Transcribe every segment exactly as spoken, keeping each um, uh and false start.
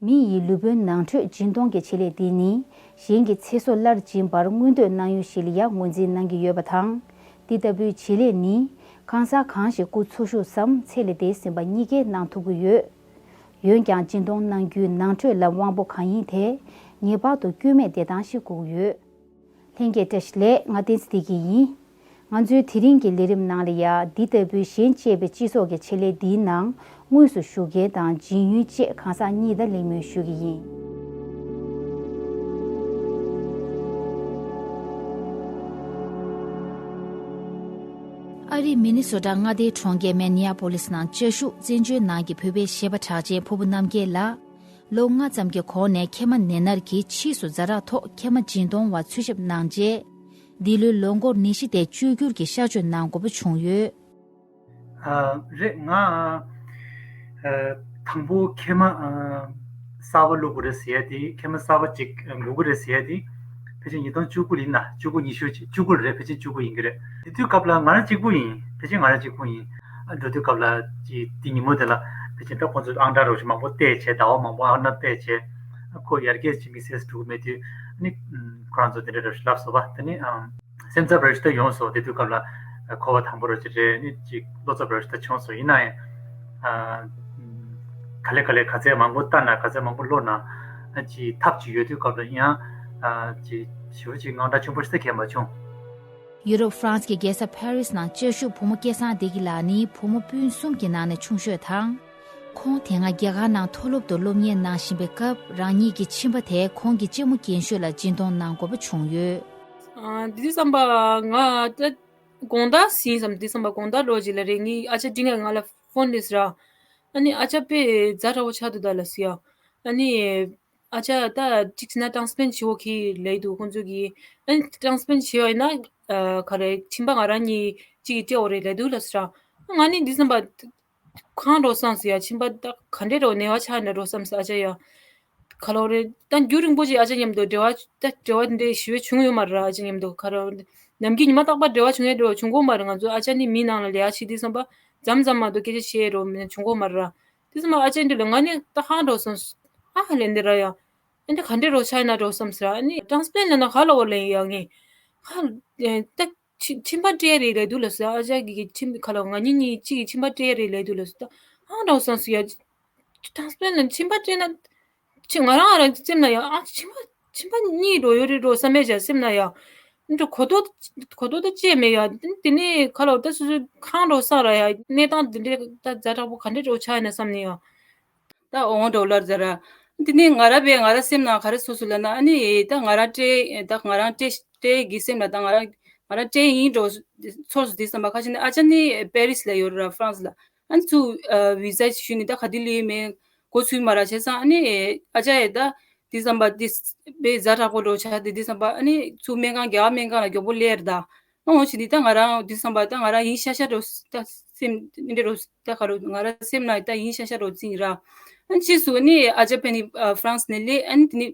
མི་ཡི་ལུས་པོའི་ནང་ཁྲོད་སྦྱིན་གཏོང་གི་བྱེད་ལས་འདི་ནི་གཞན་གྱི་ཚེ་སྲོག་སླར་སྦྱིན་པར་མངོན་འདོད་གནང་ཡུལ་ཞིག་ལ་ཡང་ངོས་འཛིན་གནང་གི་ཡོད་པ་དང་། འདི་ལྟ་བུའི་བྱེད་ལས་ནི་གང་ཟག་གང་ཞིག་སྐུ་འཚོ་བཞུགས་སམ་ཚེ་ལས་འདས་ཟིན་པ་གཉིས་ཀས་གནང་ཐུབ་ཀྱི་ཡོད། འོན་ཀྱང་སྦྱིན་གཏོང་གནང་རྒྱུའི་ནང་ཁྲོད་ལ་དབང་པོ་གང་ཡིན་དེ་ངེས་པར་དུ་སྐྱོན་མེད་བདེ་ཐང་ཞིག་དགོས་ཀྱི་ཡོད། ལྷན་རྒྱས་བཀྲ་ཤིས་བདེ་ལེགས། ང་བསྟན་འཛིན་བདེ་སྐྱིད་ཡིན། ང་ཚོའི་དེ་རིང་གི་ལས་རིམ་ནང་ལ་ཡང་འདི་ལྟ་བུའི་གཞན་གཅེས་པའི་སྤྱི་ཚོགས་ཀྱི་ཆེད་ལས་འདིའི་ནང་དངོས་སུ་ཞུགས་མཁན་དང་སྦྱིན་ཡུལ་བཅས་གང་ཟག་གཉིས་དང་གླེང་མོལ་ཞུ་གི་ཡིན། ཨ་རིའི་མི་ནི་སོ་ཊ་མངའ་སྡེའི་གྲོང་ཁྱེར་མེ་ནི་ཡ་པོ་ལིས་ནང་བཅའ་བཞུགས་བཙན་བྱོལ་ནང་གི་བོད་པའི་གཞས་པ་གྲགས་ཅན་ཕུར་བུ་རྣམ་རྒྱལ་ལགས། ལོ་ལྔ་ཙམ་གྱི་གོང་ནས་མཁལ་མ་ནད་མནར་གྱིས་ཕྱིས་སུ་ཛ་དྲག་ཐོག་མཁལ་མ་སྦྱིན་གཏོང་བར་འཚོལ་ཞིབ་གནང་རྗེས། འདི་ལོའི་ལོ་འཁོར་ནད་གཞི་དེ་བཅོས་བསྒྱུར་གྱི་གཤག་བཅོས་གནང་དགོས་པ་བྱུང་ཡོད། ཨ། རེད། ང་ཨ། དང་པོ་མཁལ་མ་ཨ། གསར་པ་བླུག་དགོས་རེད་ཟེར་ཡ་དེ། མཁལ་མ་གསར་པ་ཅིག་དགོས་ཀྱི་རེད་ཟེར་ཡ་དེ། ཕལ་ཆེར་ཉིས་སྟོང་བཅུ་དགུ་ཡིན་ན། བཅུ་དགུ་ཉི་ཤུ་ཅིག་བཅུ་དགུ་རེད། ཕལ་ཆེར་བཅུ་དགུ་ཡིན་གྱི་རེད། དེ་དུས་སྐབས་ལ་ང་རང་གཅིག་པུ་ཡིན། ཕལ་ཆེར་ང་རང་གཅིག་པུ་ཡིན། ཨ། འགྲོ་དུས་སྐབས་ལ་ཅིག་དེ་ཉིན་མོ་དེ་ལ་ཕལ་ཆེར་ད་ཁོང་ཚོས་ཨང་གྲངས་རོགས་ཞིག་མང་པོ་བལྟས་བྱས། ཟླ་བ་མང་པོ་ཨང་གྲངས་བལྟས་བྱས། ཁོ་ཡར་རྒྱས་ཅིག་དམིགས་བསལ་འགྲོ་གི་མེད་དུས། ཨ་ནི་ཁོ་རང་ཚོ་དེ་འདྲ་རོགས་ཞིག་ལབ་སོང་བ། དེ་ནི་ཨ། སེམས་འཚབ་རོགས་ཞིག་ད་ཡོང་སོང་། དེ་དུས་སྐབས་ལ་ཁོ་བ་དང་པོ་རོགས་ཞིག་རེད། ཨ་ནི་ཅིག་བློ་འཚབ་རོགས་ཞིག་ད་བྱུང་སོང་། ཡིན་ན་ཡང་ཨ། ག་ལེ་ག་ལེ་ག་ཚད་མང་པོ་བལྟས་ན། ག་ཚད་མང་པོ་ཀློག་ན། ཨ། ཅིག་ཐབས་ཅིག་ཡོད་དུས་སྐབས་ལ་ཡང་ཨ། ཅིག་ཞེ་པོ་ཅིག་དངངས་སྐྲག་ཆེན་པོ་ཞིག་ད་གང་ཡང་མ་བྱུང་། ཡུ་རོབ་ཧྥ་རན་སི་གི་རྒྱལ་ས་ཕ་རི་སི་ནང་བཅའ་བཞུགས་བུ་མོ་སྐལ་བཟང་བདེ་སྐྱིད་ལགས་ནི་བུ་མོ་སྤུན་གསུམ་གྱི་ནང་ནས་ཆུང་ཤོས་དང་། ཁོང་དེ་སྔ་རྒྱ་གར་ནང་མཐོ་སློབ་ཏུ་སློབ་གཉེར་གནང་བཞིན་པའི་སྐབས། རང་ཉིད་ཀྱི་མཆིན་པ་དེ་ཁོང་གི་གཅེན་མོ་རྒན་ཤོས་ལ་སྦྱིན་གཏོང་གནང་དགོས་པ་བྱུང་ཡོད། ཨ། འདི་བསམ་པ་ང་ད་དགོང་དག་ཟིན་བསམ། འདི་བསམ་པ་དགོང་དག་ལོ་གཅིག་ལ་རེད། ངའི་ཨ་ཅག་འདི་ང་ང་ལ་ཕོན་ལས་ར། ཨ་ནི་ཨ་ཅག་དཔེ་ཛ་དྲག་པོ་ཆགས་འདུག་ད་ལབ་སོང་ཡ། ཨ་ནི་ཨ་ཅག་ད་གཅིག་བྱས་ན་ཊེ་རན་སི་པི་ལན་ཊི་བྱེད་དགོས་ཀྱི་ལབ་འདུག་ཁོང་ཚོ་གིས། ཨ་ནི་ཊེ་རན་སི་པི་ལན་ཊི་བྱེད་པ་ཡིན་ན། ཨ། ག་རེ། མཆིན་པ་ང་རང་གཉིས་གཅིག་གིས་སྤྲད་དགོས་རེད་ལབ་འདུག་ལབ་སོང་ར། ང་ནི་འདི་བསམ་པ། གང་འདྲ་བསམ་སོང་ཡ། མཆིན་པ་ད་ག་འདྲ་འདྲ་ནད་པ་ཆགས་ན་འདྲ་བསམ་སོང་ཨ་ཅག་ཡ། ག་ལབ་རེད། ད་རྒྱུན་རིང་པོ་ཅིག་ཨ་ཅག་མཉམ་དུ་འབྲེལ་བ། ད་འབྲེལ་བ་འདི་འདྲ་ཞེ་པོ་བྱུང་ཡོད་མ་རེད། ཨ་ཅག་མཉམ་དུ་ག་རེ། ནམ་རྒྱུན་ཉི་མ་རྟག་པར་འབྲེལ་བ་བྱུང་ཡ་འདྲ་བྱུང་གི་མ་རེད། ང་ཚོ་ཨ་ཅག་ནི་མི་ནང་ལ་ལས་ཀ་བྱེད་དུས་བསམ་པ་མཚམས་མཚམས་མ་གཏོགས་སྐད་ཆ་བཤད་རོགས་མེད་བྱུང་གི་མ་རེད། དེ་བསམ་པ་ཨ་ཅག་འདི་ལ་ང་ནི་ད་གང་འདྲ་བསམ་སོང་། ཨ་ཧ་ལས་འདི་ར་ཡ། ཨ་འདི་ག་འདྲ་རོགས་ཆགས་ན་འདྲ་བསམ་སོང་ར། ཨ་ནི་ཊེ་རན་སི་པི་ལན་ཊི་ལབ་ན་ག་ལབ་དགོས་ལབ་ཡ། ངས་ཧ་ད། མཆིན་མཆིན་པ་སྤྲད་རེད་ལབ་འདུག་ལབ་སོང་། ཨ་ཅག་གིས་མཆིན་ག་ལབ། ང་གཉིས་གཉིས་གཅིག་གིས་མཆིན་པ་སྤྲད་རེད་ལབ་འདུག་ལབ་སོང་། ད་ཨང་འདྲ་བསམ་སོང་ཡ། ཊེ་རན་སི་པི་ལན་ཊི་ལ་མཆིན་པ་སྤྲད་ན། ཅི། ང་རང་རང་སེམས་ན་ཡ། ཨ། མཆིན་པ་མཆིན་པ་གཉིས་འགྲོ་ཡོད་རེད་འགྲོ་བསམ་མེད་ཅག་སེམས་ན་ཡ། འགྲོ་གོ་རྟོགས་གོ་རྟོགས་ད་ཅི་མེད་ཡ། དེ་ནས་ག་ལབ། ད་སོ་སོ་ཁང་འགྲོ་བསམ་ར་ཡ། གནས་སྟངས་འདི་འདྲ་ད་ཛ་དྲག་པོ་ག་འདྲ་འགྲོ་ཆགས་ཡིན་ན་བསམ་ནས་ཡ། ད་འོང་འགྲོ་ལར་ཟེར་ར། དེ་ནས་ང་རང་བས་ང་རང་སེམས་ནང་ག་རེ་སོ་སོ་ལབ་ན། ཨ་ནི་ད་ང་རང་སྤྲད། ད་ང་རང་སྤྲད་སྤྲད་གི་སེམས་ལ། ད་ང་རང་ང་རང་སྤྲད་ཡིན་འགྲོ་ཚོར་སོང་། དེ་བསམ་པ་ཁ་ཤས་ནི། ཨ་ཅག་ནི་པེ་རི་སི་ལ་ཡོད་ར། ཧྥ་རན་སི་ལ། ཨ་ནི་ཚུར་ཨ་བི་ཟ་ཞུས་ནི་ད་ག་དུས་སླེབས་མིན་གོ་ཚོད་མ་ར། བྱས་ཙང་ཨ་ནི་ཨ་ཅག་ཡ་ད་དེ་བསམ་པ་དེ་དཔེ་ཛ་དྲག་པོ་འགྲོ་ཆགས་དེ། དེ་བསམ་པ་ཨ་ནི་ཚུར་སྨན་ཁང་། རྒྱ་གར་སྨན་ཁང་ལ་མགྱོགས་པོ་སླེབས་ར། ད་ཨ་འོང་བྱས་ནི་ད་ང་རང་དེ་བསམ་པ་ད་ང་རང་ཡིན་ཤག་ཤག་འགྲོ། ད་སེམས་འདི་འདྲ་འགྲོ། ད་ག་རེ། ང་རང་སེམས་ནང་ད་ཡིན་ཤག་ཤག་འགྲོ་ཙིང་ར། ཨ་ནི་ཕྱིས་སུ་ནི་ཨ་ཅག་ཕ་ནི་ཨ་ཧྥ་རན་སི་ནས་སླེབས། ཨ་ནི་དེ་ནི།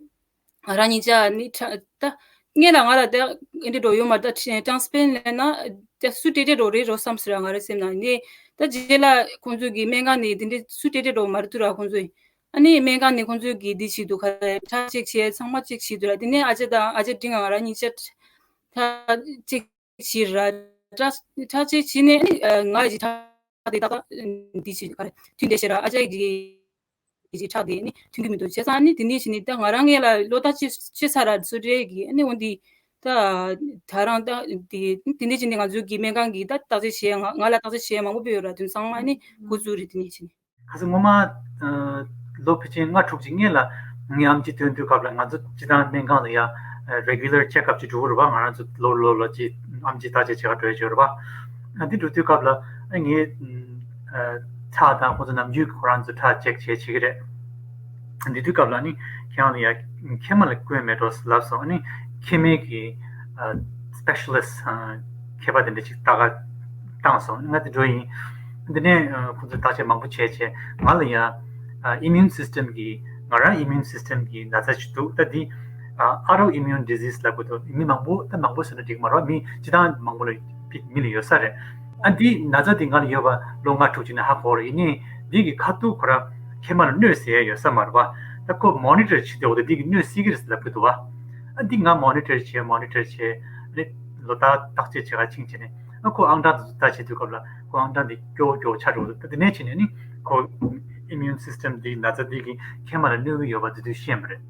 ང་རང་གཉིས་ཆ་ནི་ཁྲ་ད་སྔོན་ལ་ང་ལ་ད་འདི་འདྲ་འགྲོ་ཡོད་མ་རེད། ད་ཊེ་རན་སི་པི་ལན་ཊི་ལབ་ན་ད་སུ་སྤྲད་སྤྲད་འགྲོ་རེད་འགྲོ་བསམ་སོང་ར། ང་རང་སེམས་ནང་ནས། ད་རྗེས་ལ་ཁོང་ཚོ་གི་སྨན་ཁང་ནས་དེ་འདྲ་སུ་སྤྲད་སྤྲད་འགྲོ་མ་རེད་འདུག་ར། ཁོང་ཚོས་ཨ་ནི་སྨན་ཁང་ནས་ཁོང་ཚོ་གི་འདི་བྱེད་འདུག་ག་རེ། ཁྲག་ཅེག་བྱས། ཚང་མ་ཅེག་བྱས་འདུག་ར། དེ་ནས་ཨ་ཅག་དང་ཨ་ཅག་འབྲིང་ང་རང་གཉིས་ཆ་ཁྲག་ཅེག་བྱས་ར། ཁྲག་ཁྲག་ཅེག་བྱས་ནས་ཨ་ནི་ང་ཡི་ཁྲག་དེ་ཏག་ཏག་འདི་བྱེད་ག་རེ་ཐོན་བསྡད་ཤག་ར། ཨ་ཅག་གི་གི་ཁྲག་དེ་ནི་ཐོན་གི་མི་འདུག། བྱས་ཙང་ཨ་ནི་དེ་ནས་བྱས་ནས་ད་ང་རང་ངོས་ལ་བློ་ཐག་ཆོད་ཆོད་ཚར་ར། བཟོ་གྲྭའི་གི་ཨ་ནི་འོན་ཏེ་ད་ད་རང་ད་དེ་དེ་ནས་བྱས་ནས་ང་ཚོའི་གི་སྨན་ཁང་གི་ད་བརྟག་དཔྱད་བྱས། ང་ང་ལ་བརྟག་དཔྱད་བྱས་མང་པོ་སྤེལ་ཡོད་ར། དེ་ཚང་མ་ཨ་ནི་འགོ་བཙུགས་རེད། དེ་ནས་བྱས་ནས། ཁ་སང་སྔོན་མ་ཨ་ལོ་ཕལ་ཆེར་ལྔ་དྲུག་ཅིག་སྔོན་ལ་ངའི་ཨམ་ཆི་ཐོན་དུས་སྐབས་ལ། ང་ཚོ་སྤྱི་བཏང་སྨན་ཁང་ལ་ཡ་regular checkup ཅིག་འགྲོ་གི་རེད་པ། ང་རང་ཚོ་ལོ་ལོ་ལ་ཅིག་ཨམ་ཆི་བརྟག་དཔྱད་བྱེད་ག་འགྲོ་ཡ་ཅིག་ཡོད་རེད་པ། ཨ། འདི་འགྲོ་དུས་སྐབས་ལ་ཨ་ངའི་ཨ་ཁྲག་དང་། ཁོང་ཚོ་ནམ་རྒྱུན་ཁོ་རང་ཚོ་ཁྲག་ཅེག་བྱས་བྱེད་ཀྱི་རེད། འདི་དུས་སྐབས་ལ་ནི་ཁྱེད་རང་ལ་ཡ་མཁལ་མ་ལ་སྐྱོན་མེད་འགྲོ་ལབ་སོང་། ཨ་ནི་མཁལ་མའི་གི་ཨ་specialist། ཨ། མཁས་པ་དེ་འདྲ་ཅིག་ལྟ་ག་བཏང་སོང་། ང་དེ་འགྲོ་ཡིན། དེ་ནས་ཨ་ཁོང་ཚོས་བརྟག་དཔྱད་མང་པོ་བྱས་བྱས། ང་ལ་ཡ་ཨ་immune system གི། ང་རང་immune system གི་ན་ཚ་ཅིག་འདུག། ད་འདི་ཨ་autoimmune disease ལབ་དགོས་འདུག། མི་མང་པོ། ད་མང་པོ་ཟེར་ན་འགྲིག་མ་རེད་པ། མི་སྤྱི་བཏང་མང་པོ་ལ་མི་ལ་ཡོད་ས་རེད། ཨ། འདི་ན་ཚ་འདི་ང་ལ་ཡོད་པ་ལོ་ལྔ་དྲུག་ཅིག་ནས་ཧ་གོ་རེད། ཡིན་ནའི་འདི་གི་ཁ་ཐུག་ཁོ་རང་མཁལ་མ་ལ་གནོད་ཟེར་ཡ་ཡོད་ས་མ་རེད་པ། ད་ཁོ་མོ་ནི་ཊར་བྱེད་དུས་འོ་ད་འདི་གི་སྣོད་སྲིད་ཀྱི་རེད་ཟེར་ལབ་ཀྱི་འདུག་བ། ཨ་འདི་ང་མོ་ནི་ཊར་བྱས་མོ་ནི་ཊར་བྱས་རེད། ལོ་ལྟར་བརྟག་དཔྱད་བྱེད་ག་ཕྱིན་བྱས་ནས་ཨ་ཁོ་ཨང་གྲངས་དེ་ཚོ་ལྟ་བྱེད་དུས་སྐབས་ལ་ཁོ་ཨང་གྲངས་དེ་སྐྱོ་བོ་སྐྱོ་བོ་ཆགས་འགྲོ་འདུག་ད་དེ་ནས་བྱས་ནས་ནི་ཁོ་ཨི་མིའུན་སིས་ཊེམ་དེ་ན་ཚ་དེ་གི་མཁལ་མ་ལ་གནོད་ཀྱི་ཡོད་པ་དེ་དུས་ཤེས་པ་རེད།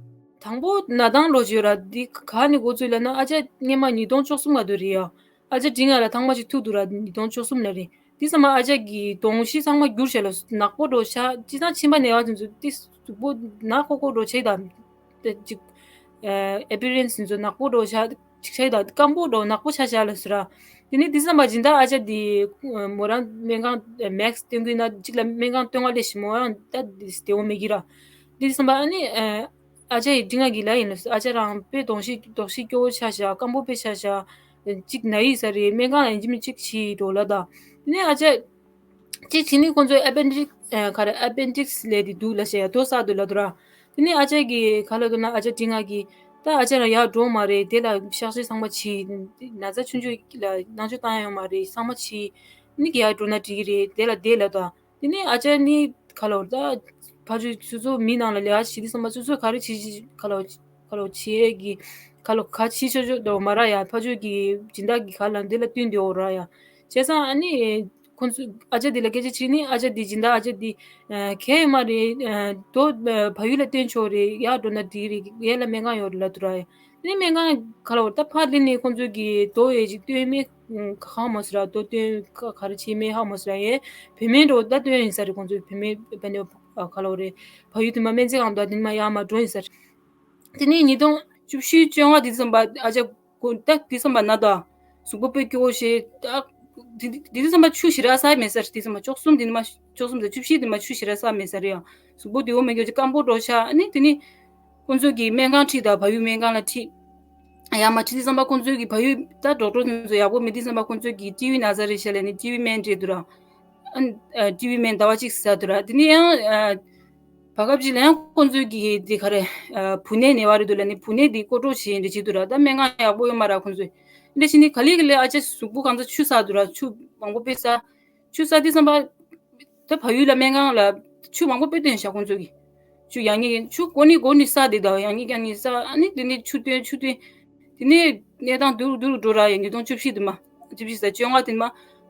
དང་པོ་ན་ཐང་ལོ་བྱོས་ར་འདི་ག་ནས་འགོ་ཚུགས་ལབ་ན། ཨ་ཅག་སྔས་མ་ཉིས་སྟོང་བཅུ་གསུམ་ལ་དུས་རེད་ཡ། ཨ་ཅག་འབྲིང་ང་ལ་ཐང་མ་ཞིག་ཐུག་འདུག་ར་ཉིས་སྟོང་བཅུ་གསུམ་ལ་རེད། དེ་ཚང་མ་ཨ་ཅག་གི་གདོང་ཤི་ཚང་མ་འགྱུར་བྱས་ལ་ནག་པོ་འགྲོ་ཤ་ཅི་ཚང་ཕྱིན་པ་ནས་བ་དེ་ཚོ་དེ་གཟུགས་པོ་ནག་ཁོག་ཁོག་འགྲོ་བྱས་དང་། དེ་ཅིག་ཨེ་པི་རེན་སི་དེ་ཚོ་ནག་པོ་འགྲོ་ཤ་ཅིག་བྱས་དང་སྐམ་པོ་འགྲོ་ནག་པོ་ཆ་ཤ་ལ་ཟེར་ར། དེ་ནས་དེ་ཚང་མ་སྦྱིན་བདག་ཨ་ཅག་དེ་མོ་རང་སྨན་ཁང་མེག་སི་སྟོན་གི་ན་གཅིག་ལ་སྨན་ཁང་སྟོན་ག་ལས་ཤི་མོ་ཡང་ད་དེ་དེ་འོ་མེད་གི་ར། དེ་ཚང་མ་ཨ་ནི་ཨ་ཅག་ཡི་འབྲིང་ང་གི་ལ་ཡིན་ལ་ཨ་ཅག་རང་དཔེ་གདོང་ཤི་གདོང་ཤི་སྐྱོ་བོ་ཆ་ཤ་སྐམ་པོ་དཔེ་ཆ་ཤ་གཅིག་ན་ཡི་ས་རེད། སྨན་ཁང་ལ་ཡིན་གཅིག་མིན་གཅིག་ཕྱིན་འགྲོ་ལ་ད། དེ་ནས་ཨ་ཅག་གཅིག་བྱས་ནས་ཁོང་ཚོས་ཨེ་པེན་ཌིག་ཨ་ག་རེ་ཨེ་པེན་ཌིག་སི་ལབ་དེ་འདུག་ལབ་བཤད་ཡ་དོ་ཟ་འདུག་ལབ་འདུག་ར། དེ་ནས་ཨ་ཅག་གིས་ག་ལབ་འདུག་ན་ཨ་ཅག་འབྲིང་ང་གིས་ད་ཨ་ཅག་རང་ཡར་འགྲོ་མ་རེད། དེ་ལ་གཤག་བཅོས་ཚང་མ་བྱས། ན་ཚ་ཆུང་ཆུང་ལ་སྣང་ཆུང་བཏང་ཡ་ཡོད་མ་རེད། ཚང་མ་བྱས། ནི་གི་ཡར་འགྲོ་ན་འགྲིག་གི་རེད། དེ་ལ་བསྡད་ལབ་དང་། དེ་ནས་ཨ་ཅག་ནི་ག་ལབ་ད་ཕ་ཆོས་སོ་སོ་མི་ནང་ལ་ལས་ཀ་བྱེད་དུས་ཙམ་པ་སོ་སོ་ག་རེ་བྱེད་ཀྱི་ག་ལབ་ག་ལབ་བྱེད་ཀྱི་ག་ལབ་ག་བྱེད་ཆོག་ཆོག་འདུག་མ་ར་ཡ། ཕ་ཆོས་ཀྱི་སྦྱིན་བདག་གི་ག་ལབ་འདི་ལ་བསྟུན་འདུག་ར་ཡ། བྱས་ཙང་ཨ་ནི་ཁོང་ཚོ་ཨ་ཅག་འདི་ལ་སྐད་ཆ་དྲིས་ནི་ཨ་ཅག་འདི་སྦྱིན་བདག་ཨ་ཅག་འདི་ཨ་གལ་ཡོད་མ་རེད། ཨ་དོ་ཨ་ཕ་ཡུལ་ལ་བསྟན་ཆོག་རེད། ཡར་འགྲོ་ན་འགྲིག་རེད། ཡར་ལ་སྨན་ཁང་ཡོད་རེད་ལབ་འདུག་ར་ཡ། དེ་ནས་སྨན་ཁང་ག་ལབ་ད་ཕར་སླེབས་ནས་ཁོང་ཚོ་གིས་དོ་ཡས་ཅིག་སྟོན་མེད་ཧ་མ་སོང་ར། དོ་སྟོན་ག་ག་རེ་བྱས་མེད་ཧ་མ་སོང་ར་ཡས། བུད་མེད་འགྲོ་ད་སྟོན་ཡིན་ས་རེད། ཁོང་ཚོ་བུད་མེད་བུད་མེད་ག་ལབ་རེད། ཕ་ཡུལ་དེ་མ་སྨན་རྩིས་ཁང་དང་དེ་མ་ཡར་མ་འགྲོ་ཡིན་ས་རེད། དེ་ནས་ཉིས་སྟོང་བཅུ་བཞི་བཅོ་ལྔ་དེ་ཙམ་པ་ཨ་ཅག་ཀོ་ད་དེ་ཙམ་པ་ན་ད་གཟུགས་པོ་དཔེ་སྐྱོ་བོ་ཞེས་ད་དེ་དེ་ཙམ་པ་ཆུ་ཞེ་དྲག་ཟ་མེད་ས་རེད། དེ་ཙམ་པ་བཅུ་གསུམ་དེ་མ་བཅུ་གསུམ་དང་བཅུ་བཞི་དེ་མ་ཆུ་ཞེ་དྲག་ཟ་མེད་ས་རེད། ཡང་གཟུགས་པོ་དེ་འོ་མེད་སྐྱོ་ཅིག་སྐམ་པོ་འགྲོ་ཤ། ཨ་ནི་དེ་ནི་ཁོང་ཚོ་གིས་སྨན་ཁང་ཁྲིད་དང་ཕ་ཡུལ་སྨན་ཁང་ལ་ཁྲིད། ཡར་མ་ཁྲིད་དུས་ཙམ་པ་ཁོང་ཚོ་གིས་ཕ་ཡུལ་ད་ཌོག་ཊར་དེ་ཚོ་ཡག་པོ་མེད་དུས་ཙམ་པ་ཁོང་ཚོ་གིས་ཊི་བི་ན་ཚ་རེད་བཤད་ལས་ནི་ཊི་བི་སྨན་སྤྲད་འདུག་ར། ཨ་ཊི་བི་སྨན་ཟླ་བ་གཅིག་ཟ་འདུག་ར། དེ་ནས་ཡང་བར་སྐབས་ཅིག་ལ་ཡང་ཁོང་ཚོ་གིས་དེ་ག་རེ་བུ་ནད་ནད་པ་རེད་འདུག་ལ་ནི་བུ་ནད་དེ་བཀོད་སྒྲོག་བྱེད་འདྲ་བྱེད་འདུག་ར། ད་སྨན་ཁང་ཡག་པོ་ཡོད་མ་ར་ཁོང་ཚོས། འདི་བྱས་ནི་ག་ལེ་ག་ལེ་ཨ་ཅག་གཟུགས་པོ་གང་ཚ་ཆུ་ཟ་འདུག་ར། ཆུ་མང་པོ་དཔེ་ཟ། ཆུ་ཟ་དུས་ཙམ་པ། ད་ཕ་ཡུལ་ལ་སྨན་ཁང་ལ་ཆུ་མང་པོ་དཔེ་བཏོན་བཞག་ཁོང་ཚོ་གིས། ཆུ་ཡག་ཉེས་ཆུ་ཀོ་ནི་ཀོ་ནི་ས་དེ་དང་ཡག་ཉེས་ཀྱང་ཉེས་ས། ཨ་ནི་དེ་ནས་ཆུ་བཏོན་ཆུ་བཏོན། དེ་ནས་གནས་སྟངས་སྡུག་རུ་སྡུག་རུ་འགྲོ་ར་ཡ། ཉིས་སྟོང་བཅུ་བཞི་དུ་མ་བཅུ་བཞི་ས་བཅོ་ལྔ་དུ་མ།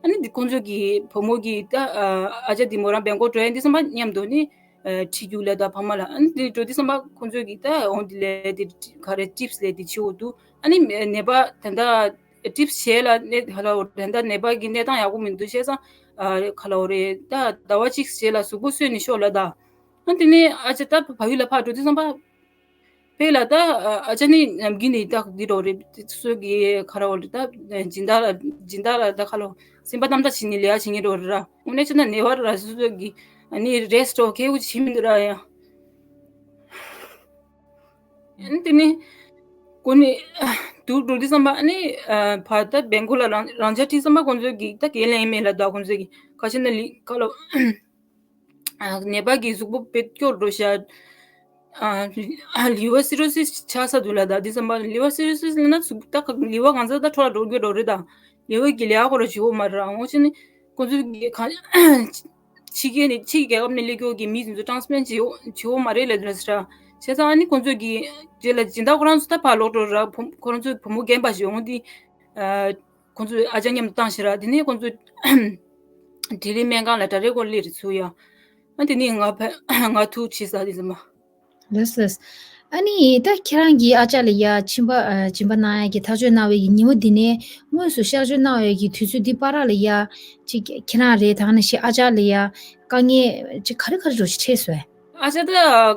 ཨ་ནི་དེ་ཁོང་ཚོ་གིས་བུ་མོ་གིས་ད་ཨ་ཅག་དེ་མོ་རང་སྦེང་ཀོག་འགྲོ་ཡ་འདི་ཙམ་པ་མཉམ་དུ་ནི་ཁྲིད་རྒྱུགས་ལས་ད་ཕ་མ་ལ་ཨ་ནི་དེ་འགྲོ་དུས་ཙམ་པ་ཁོང་ཚོ་གིས་ད་འོང་དེ་ལས་དེ་ག་རེ་ཊིབ་སི་ལས་དེ་བྱེད་འོ་འདུག་ཨ་ནི་ནད་པ་ད་ལྟ་ཊིབ་སི་བྱས་ལ་ནད་ཧ་ལ་འོ་ད་ལྟ་ནད་པ་གི་གནས་སྟངས་ཡག་པོ་མི་འདུག་བྱས་ཙང་ཨ་ག་ལ་འོ་རེད་ད་ཟླ་བ་གཅིག་རྗེས་ལ་གཟུགས་པོ་གསོས་ནས་ཤོག་ལབ་ད། ཨ་དེ་ནས་ཨ་ཅག་ད་ཕ་ཡུལ་ལ་ཕར་འགྲོ་དུས་ཙམ་པ། དཔེ་ལ་ད་ཨ་ཅག་ནི་ནམ་རྒྱུན་ནས་ད་འདི་འགྲོ་རེད། སོ་གི་ག་ལ་འོ་རེད་ད་སྦྱིན་བདག་ལ་སྦྱིན་བདག་ལ་ད་ཁ་ལོ་སེམས་པ་གཏམ་ཐག་བྱས་ནས་ལས་ཀ་བྱེད་མཁན་འགྲོ་རེད་ར། དངོས་གནས་བྱས་ན་ནད་པ་ར་སོ་སོ་གི་ཨ་ནི་རེ་སི་ཊི་འོ་ཁེ་འུ་ཅི་བྱེད་མི་འདུག་ར་ཡ། ཨ་ནི་དེ་ནས་ཀོ་ནི་དུག་འགྲོ་དུས་ཙམ་པ་ཨ་ནི་ཕར་ད་སྦེང་ཀོག་ལ་རང་རང་ཅག་ཁྲིད་ཙམ་པ་ཁོང་ཚོ་གིས་ད་ཁས་ལེན་མེད་ལ་ད་ཁོང་ཚོ་གིས་ཁ་ཤས་ན་ལི་ཁ་ལོ་ནད་པ་གི་གཟུགས་པོ་དཔེ་སྐྱོ་འགྲོ་ཤག་ལི་ཝར་སི་རོ་སིས་ཆགས་ས་འདུག་ལ་ད་དུས་ཙམ་པ་ལི་ཝར་སི་རོ་སིས་ལ་ན་གཟུགས་ད་ལི་ཝར་གང་ཚ་ད་འཕྲོ་ལ་འགྲོ་རྒྱུ་འགྲོ་རེད་ད་ལི་ཝར་གི་ལས་ཀ་ཁོ་ར་བྱེད་འོ་མ་རེད། འོ་ཅི་ནི་ཁོང་ཚོ་གིས་གང་། ཕྱི་རྒྱལ་ནས་ཕྱི་རྒྱལ་ཁབ་ནས་སླེབས་ཀྱོག་གི་མི་དེ་ཚོ་ཊ་རན་སི་པེ་རེན་ཊི་བྱེད་ཡོ་བྱེད་ཡོ་མ་རེད་ལབ་ཟེར། བྱས་ཙང་ཨ་ནི་ཁོང་ཚོ་གིས་རྗེས་ལ་སྦྱིན་བདག་ཁོ་རང་ཚོ་ད་ཕར་ལོག་འགྲོ་ར་ཁོ་ཁོ་རང་ཚོ་བུ་མོ་རྒན་པ་ཞིག་འོང་དུས་ཨ་ཁོང་ཚོ་ཨ་ཅག་མཉམ་དུ་བཏང་ཤི་ར། དེ་ནས་ཁོང་ཚོ་ལྡི་ལི་སྨན་ཁང་ལ་ད་རེས་ཁོ་སླེབས་རེད་ཚུར་ཡ། ཨ་དེ་ནས་ང་ཕ་ང་ཐུག་ཕྱི་ས་དེ་ཚོ་མ། ལགས་ལགས། ཨ་ནི་ད་ཁྱེད་རང་གིས་ཨ་ཅག་ལ་ཡ་མཆིན་པ་ཨ་མཆིན་པ་གནང་ཡ་གི་ཐག་གཅོད་གནང་བའི་གི་ཉིན་མོ་འདི་ནས་དངོས་སུ་གཤག་བཅོས་གནང་བའི་གི་དུས་ཚོད་འདི་བར་ལ་ཡ་ཅིག་ཁྱེད་རང་རེད་ད་ག་ནང་བཞིན་ཨ་ཅག་ལ་ཡ་དཀའ་ངལ་ཅིག་ག་རེ་ག་རེ་འདྲ་ཞིག་འཕྲད་སོང་། ཨ་ཅག་ད་